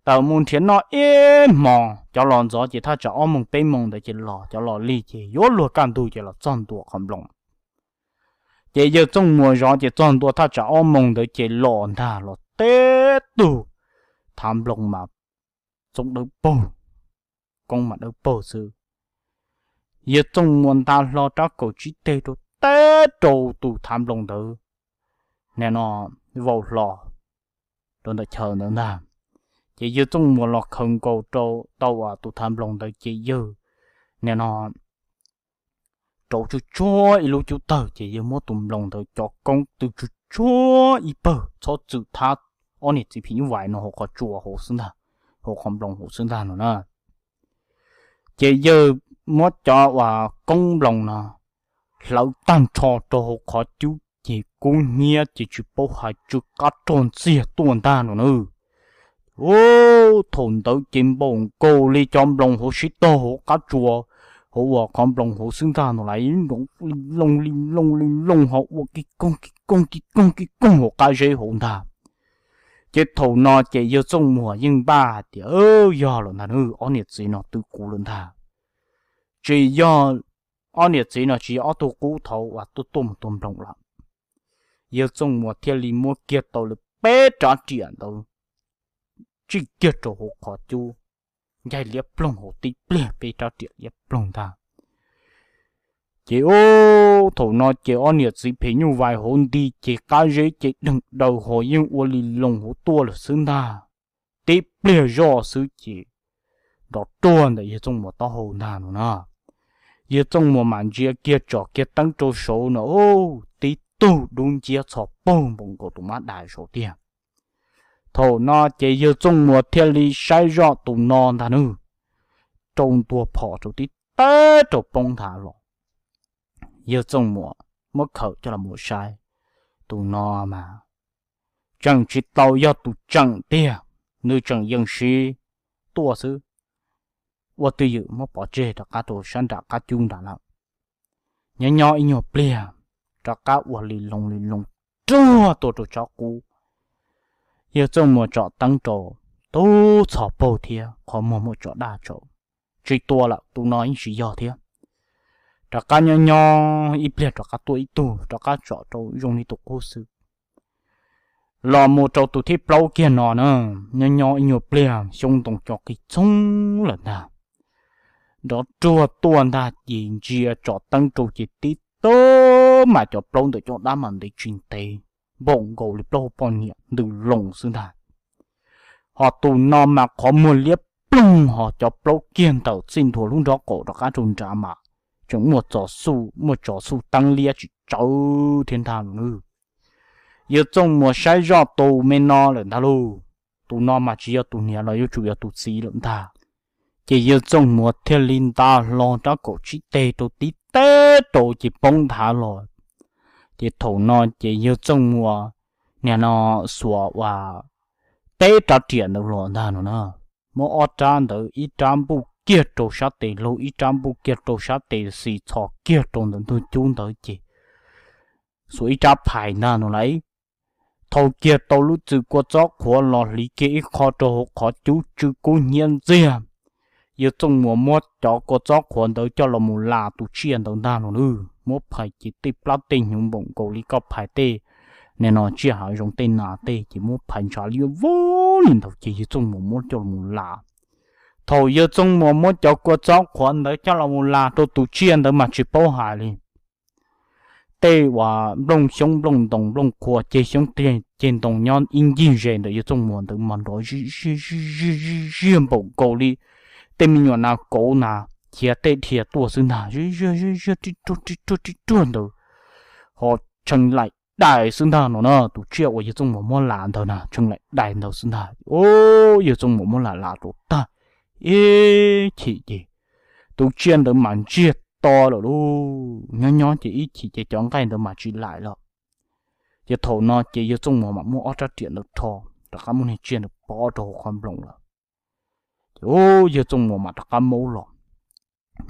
Tawm mus nrhiav noj ib hmos, cov los ntxov ces thaj tsam ob moos peb moos ntawd ces los, cov los lig ces yuav luag kaj ntug ces los txog ntua qhov nploos. Ces yawg Txooj Muas zov ces txog ntua thaj tsam ob moos ntawd ces los ntag, los teb tug thav nploos mas txooj dawb paug, koob mas dawb paug xwb. Yawg Txooj Muas nta hlo rab kaum tsib teg rau teb rau tus thav nploos ntawd, nim no vau hlo rau ntawm chaw ntawd ntag. Ces yawg Txooj Muas los khaws nkaus rau tau tus thav nploos ntawd ces yawg nim no rauv tsuj tsuag ib lub cub tawg ces yawg muab tus nploos ntawd cov koob tw tsuj tsuag ib pawg txhob txwm thab ob niam txiv phim nyuj vais no hauv qhov tsua hauv xwb ntag, hauv qhov nploos hauv xwb ntag no na. Ces yawg muab cov uas koob nploos no hlawv tag nrho rau hauv qhov cub ces kub hnyiab ces tsis paub hais tsw qab rog ntxiag tuaj ntag no na. Thaum ntawd ces npaum nkaus li cov nploos hauv sib tog hauv qab tsua, hauv uas qhov nploos hauv xwb ntag no las, looj li looj li looj ho ua ki koog ki koog ki koog ki koog hauv qab zeb hauv ntag. Ces thaum no ces yawg Txooj Muas yeej npaj hais tias yog lawm ntag, ob niam txiv no twv kuv lawm ntag. Tsis yog, ob niam txiv no tsis yog ob tug qub thaud uas tuaj tuaj mus tua nploos lawm. Yawg Txooj Muas thiaj li muab kiag tau lawv peb rab riam ntawd tsij kiag rau hauv qhov cub, ncaig liab ploog hauv tib pliag peb rab riam liab ploog ntag. Ces ub, thaum no ces ob niam txiv phim nyuj vais hauv nti ces qab zeb ces deeg daws ho yeej ua li loos hauv tuaj lawm xwb ntag. Tib pliag zoj xwb ces nrov ruag ntawm yawg Txooj Muas taub hau ntag no na. Yawg Txooj Muas mam ntsia kiag tsom kiag teeb rau saud no, tib tug dub nciab txhos paug npaum nkaus tus mab dais saud tiag. Thaum no ces yawg Txooj Muas thiaj li saib zoj tus no ntag nawb, rau ntua phom rau tib teb rau poob nthav los. Yawg Txooj Muas muab khawm coj los mus saib, tus no mas tseem tsis tau yog tus tseem tiag, nws tseem yeej siv tuaj xwb. Ua twj ywm muab pov tseg rov qab rau sab nram qab cub nram lawm. Nyob nyob ib nyuag pliag, rov qab ua li loo li loo ruag tuaj rau tsob qub. Yawg Txooj Muas tsom teeb rau, tub txhos paug thiab qhov muag muaj tso daj tsaus, tsis tua lawm, tus no yeej tsis yog thiab. Rov qab nyob nyob ib pliag rov qab tuaj ib tug, rov qab tsom rau zoo li tus qub xwb. Los mus rau tus thib plaub kiag no na, nyob nyob ib nyuag pliag xyoob ntoo co qis txhoog lawm ntag. Nrov ruag tuaj ntag ces ntsia tsom teeb rau ces tib tug mas cov plaub ntawm caj dab mas ntev tsis ntev, npaum nkaus li plaub hau poj niam ntws loo xwb ntag. Ho tus no mas qhov muag liab ploog ho cov plaub kiag ntawm txij nthua lub nrob qaum rov qab rau nrad mas tseem muaj txov xuj, muaj tsov xuj teeb liab tsis tsawv thiab ntag no. Yawg Txooj Muas saib zoj tus me no lawm ntag lauj, tus no mas tsis yog tus niam los yuav tsum yog tus txiv lawm ntag. Ces Yawg Txooj Muas thiaj li nta hlo rab kaum tsib teg rau tib teb rau ces poob nthav los. Ces thaum no ces Yawg Txooj Muas nim no xuas ua peb rab riam ntawd los ntag no na, muab ob rab ntawd ib rab npuj kiag rau sab tes laug, ib rab npuj kiag rau sab tes xis, txhos kiag rau ntawm ntug cub ntawd ces xuas ib rab phais ntag no lauj. Thau kiag tau lub txwm kua txob qhuav los hliv kiag ib qho rau hauv qhov cub tsw kub hnyiab ntxiag. Yawg Txooj Muas muab cov kua txob qhuav ntawd coj los mus las tus tsiaj ntawd ntag no na, muab phais ces tej plab tej hnyuv npaum nkaus li koj phais tej nim no tsiaj hav zoov tej nas tej ces muab phais ntshav liab vog li ntawd ces Yawg Txooj Muas muab coj los mus las. Thaum Yawg Txooj Muas muab cov kua txob qhuav ntawd coj los mus las rau tus tsiaj ntawd mas tsis paub hais li. Tej uas nplooj xyoob nplooj ntoo nplooj qhuav ceg xyoob ceg ntoo nyob ib ncig ze ntawm Yawg Txooj Muas ntawd mas nrov ziag ziag npaum nkaus li tej me nyuam nas kauv na, khiav tej dhia tuaj xwb ntag, ziag ziag ziag ziag rib ruag rib ruag rib ruag ntawd. Ho tshee laim dais xwb ntag no na, tus tsiaj uas Yawg Txooj Muas muab las ntawd na tshee laim dais ntawd xwb ntag. Yawg Txooj Muas muab las las rau tag, ib chim ces tus tsiaj ntawd mas ntsiag to lawm lauj. Nyob nyob ces ib chim ces cov nqaij ntawd mas tsis laim lawm. Ces thaum no ces Yawg Txooj Muas mam muab ob rab riam ntawd rho, rov qab muab niag tsiaj ntawd pov rau hauv qhov nploos lawm. Ces ub, Yawg Txooj Muas mam rov qab maub los,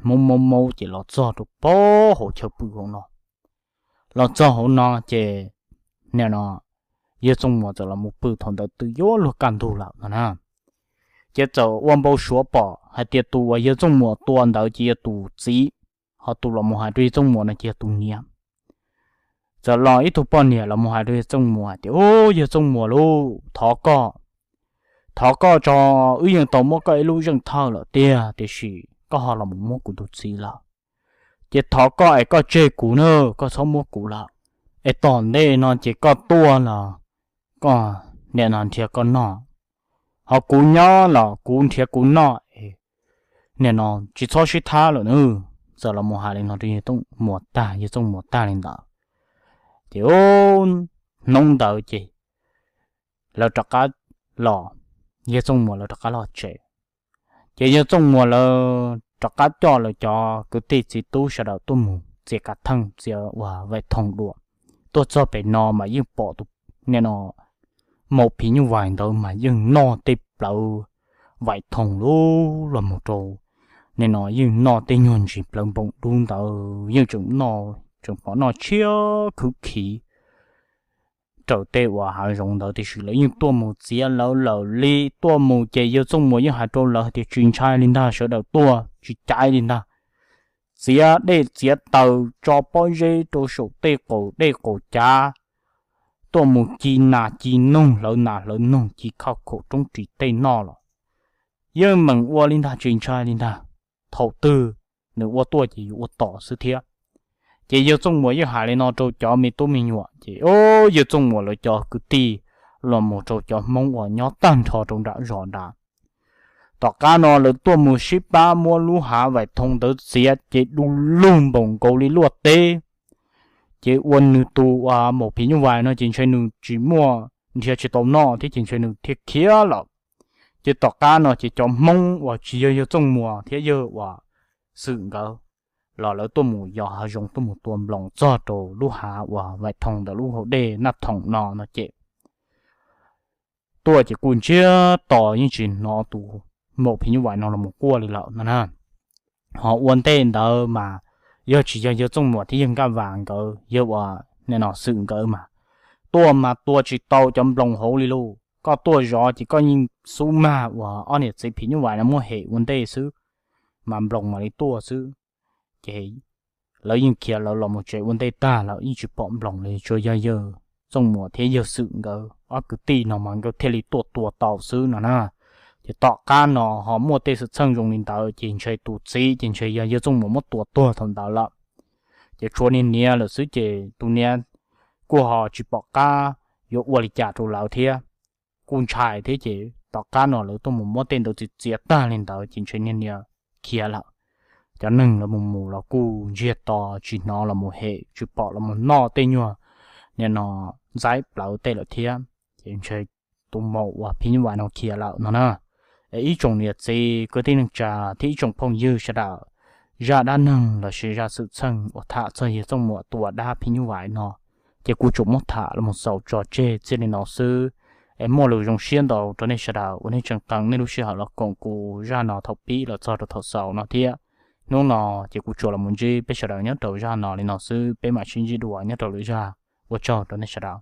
maub maub maub ces los txog rau pem hauv chaw pw hauv no. Los txog hauv no ces nim no Yawg Txooj Muas txawm los mus pw thaum ntawd twb yuav luag kaj ntug lawm no na. Ces txawm ua npau suav pom hais tias tus uas Yawg Txooj Muas tua ntawd ces yog tus txiv, ho tus los mus hais rau Yawg Txooj Muas no ces yog tus niam. Txawm los ib tug poj niam los mus hais rau Yawg Txooj Muas hais tias, Ub, Yawg Txooj Muas lauj, thov koj, thov koj tso, wb yeej tau muab koj ib lub zeej thawj lawm tiag, tiam sis koj ho los mus muab kuv tus txiv lawm. Ces thov koj es koj tseg kuv na, koj txhob muab kuv lawm, es tom ntej no ces koj tuaj los koj niam no nrhiav koj noj, ho kuv nyob los kuv nrhiav kuv noj es niam no tsis txhob sib thab lawm na. Txawm los mus hais li no rau yawg Txooj Muas tag, yawg Txooj Muas tag li ntawd ces hnub ntawd ces lawv rov qab los, yawg Txooj Muas lawv rov qab los tsev. Ces yawg Txooj Muas lawv rov qab coj lawv cov kwv tij txiv tub sawv daws tuaj mus txiav kav theej txiav uas vais thoom dua. Tuaj txog pem no mas yeej pom tus niam no maum phim nyuj vais ntawd mas yeej noj tej plawv vais thoom lub los mus rau, niam no yeej noj tej nyuag ntsis plawv npoom dub ntawd yeej tseem noj, tseem pom noj tshiab khwv khiv raws tej uas hav zoov ntawd, tiam sis lawv yeej tuaj mus txiav lawv lawm li. Tuaj mus ces yawg Txooj Muas yeej hais rau lawv tias tsis ntshai li ntag, sawv daws tuaj tsis caiv li ntag, txiav dej txiav taws tso pob zeb rau saum tej qaum dej qaum cav, tuaj mus ci nas ci noog, hlawv nas hlawv noog, ci khaj khaum roob ris tej noj los yeej meem ua li ntag, tsis ntshai li ntag. Thaum twg nws ua tuaj ces yus ua tom xwb thiab. Ces yawg Txooj Muas yeej hais li no rau cov me tub me nyuam ces yawg Txooj Muas lawv cov kwv tij los mus rau cov Hmoob uas nyob tag nrho rau nram zos nrad, tom qab no lawv tuaj mus sib pab muab lub hav vais thoom ntawd txiav ces du lug npaum nkaus li luaj teb. Ces ua nws tus uas maum phim nyuj vais no ces ntshe nws tsis muaj, nrhiav tsis tau noj thiab ces ntshe nws thiaj khiav lawm. Ces tom qab no ces cov Hmoob uas tsis yog yawg Txooj Muas thiab yawg uas Xwm nkawd los lawv tuaj mus yos hav zoov tuaj mus tua nploos txog rau lub hav uas vais thoom ntawm lub hauv dej Naj Thoom no no ces tuaj ces kuj ntsiag to yeej tsis hnov tus maum phim nyuj vais no los quaj li lawm no na. Ho ua ntej ntawd mas yog tsis yog yawg Txooj Muas thiab yawg Nkaj Vas nkawd, yawg uas nim no Xwm nkawd mas tuaj mas tua tsis tau cov nploos hauv li lauj. Koj tuaj zov ces koj yeej xub mag uas ob niam txiv phim nyuj vais no muab hem ua ntej xwb, mas nploos mam li tuaj xwb. Ces lawv yeej khiav lawv los mus tsev ua ntej tag lawm yeej tsis pom nploos li, tsuas yog yawg Txooj Muas thiab yawg Xwm nkawd ob kwv tij no mas nkawd thiaj li tuaj tua tau xwb no na. Ces tom qab no ho muaj tej xwm txheej zoo li ntawd ces ntshe tus txiv ces ntshe yog yawg Txooj Muas muab tua tuag thaum ntawd lawm. Ces tshuav niag niam lawm xwb ces tus niam kuj ho tsis pom qab yuav ua li cas rau lawv thiab, kuj ntshai thiab ces tom qab no lawv tuaj mus muab tej ntawd txiav txiav tag li ntawd ces ntshe niag niam khiav lawm. Cov neeg los mus mus los kuj ntsiag to, tsis hnov los mus hem, tsis pom los mus noj tej nyuag nim no ntxaib plawv tej lawm thiab. Ces ntshe tus maum uas phim nyuj vais no khiav lawm no na. Es ib tsoom niam txiv kwv tij neej tsa thiab ib tsoom phooj ywg sawv daws, zaj dab neeg lossis zaj xwm txheej uas tham txog yawg Txooj Muas tua dab phim nyuj vais no ces kuv tsuas muab tham los mus xaus tso tseg txij li no xwb. Es muaj lus zoo siab ntau rau nej sawv daws uas nej tseem qee nej lub sij hawm los koom kuv zaj no thaum pib los txog rau thaum xaus no thiab. Hnub no ces kuv tsuas los mus ntsib peb sawv daws nyob rau zaj no li no xwb, peb mam sib ntsib dua nyob rau lwm zaj. Ua tsaug rau nej sawv daws.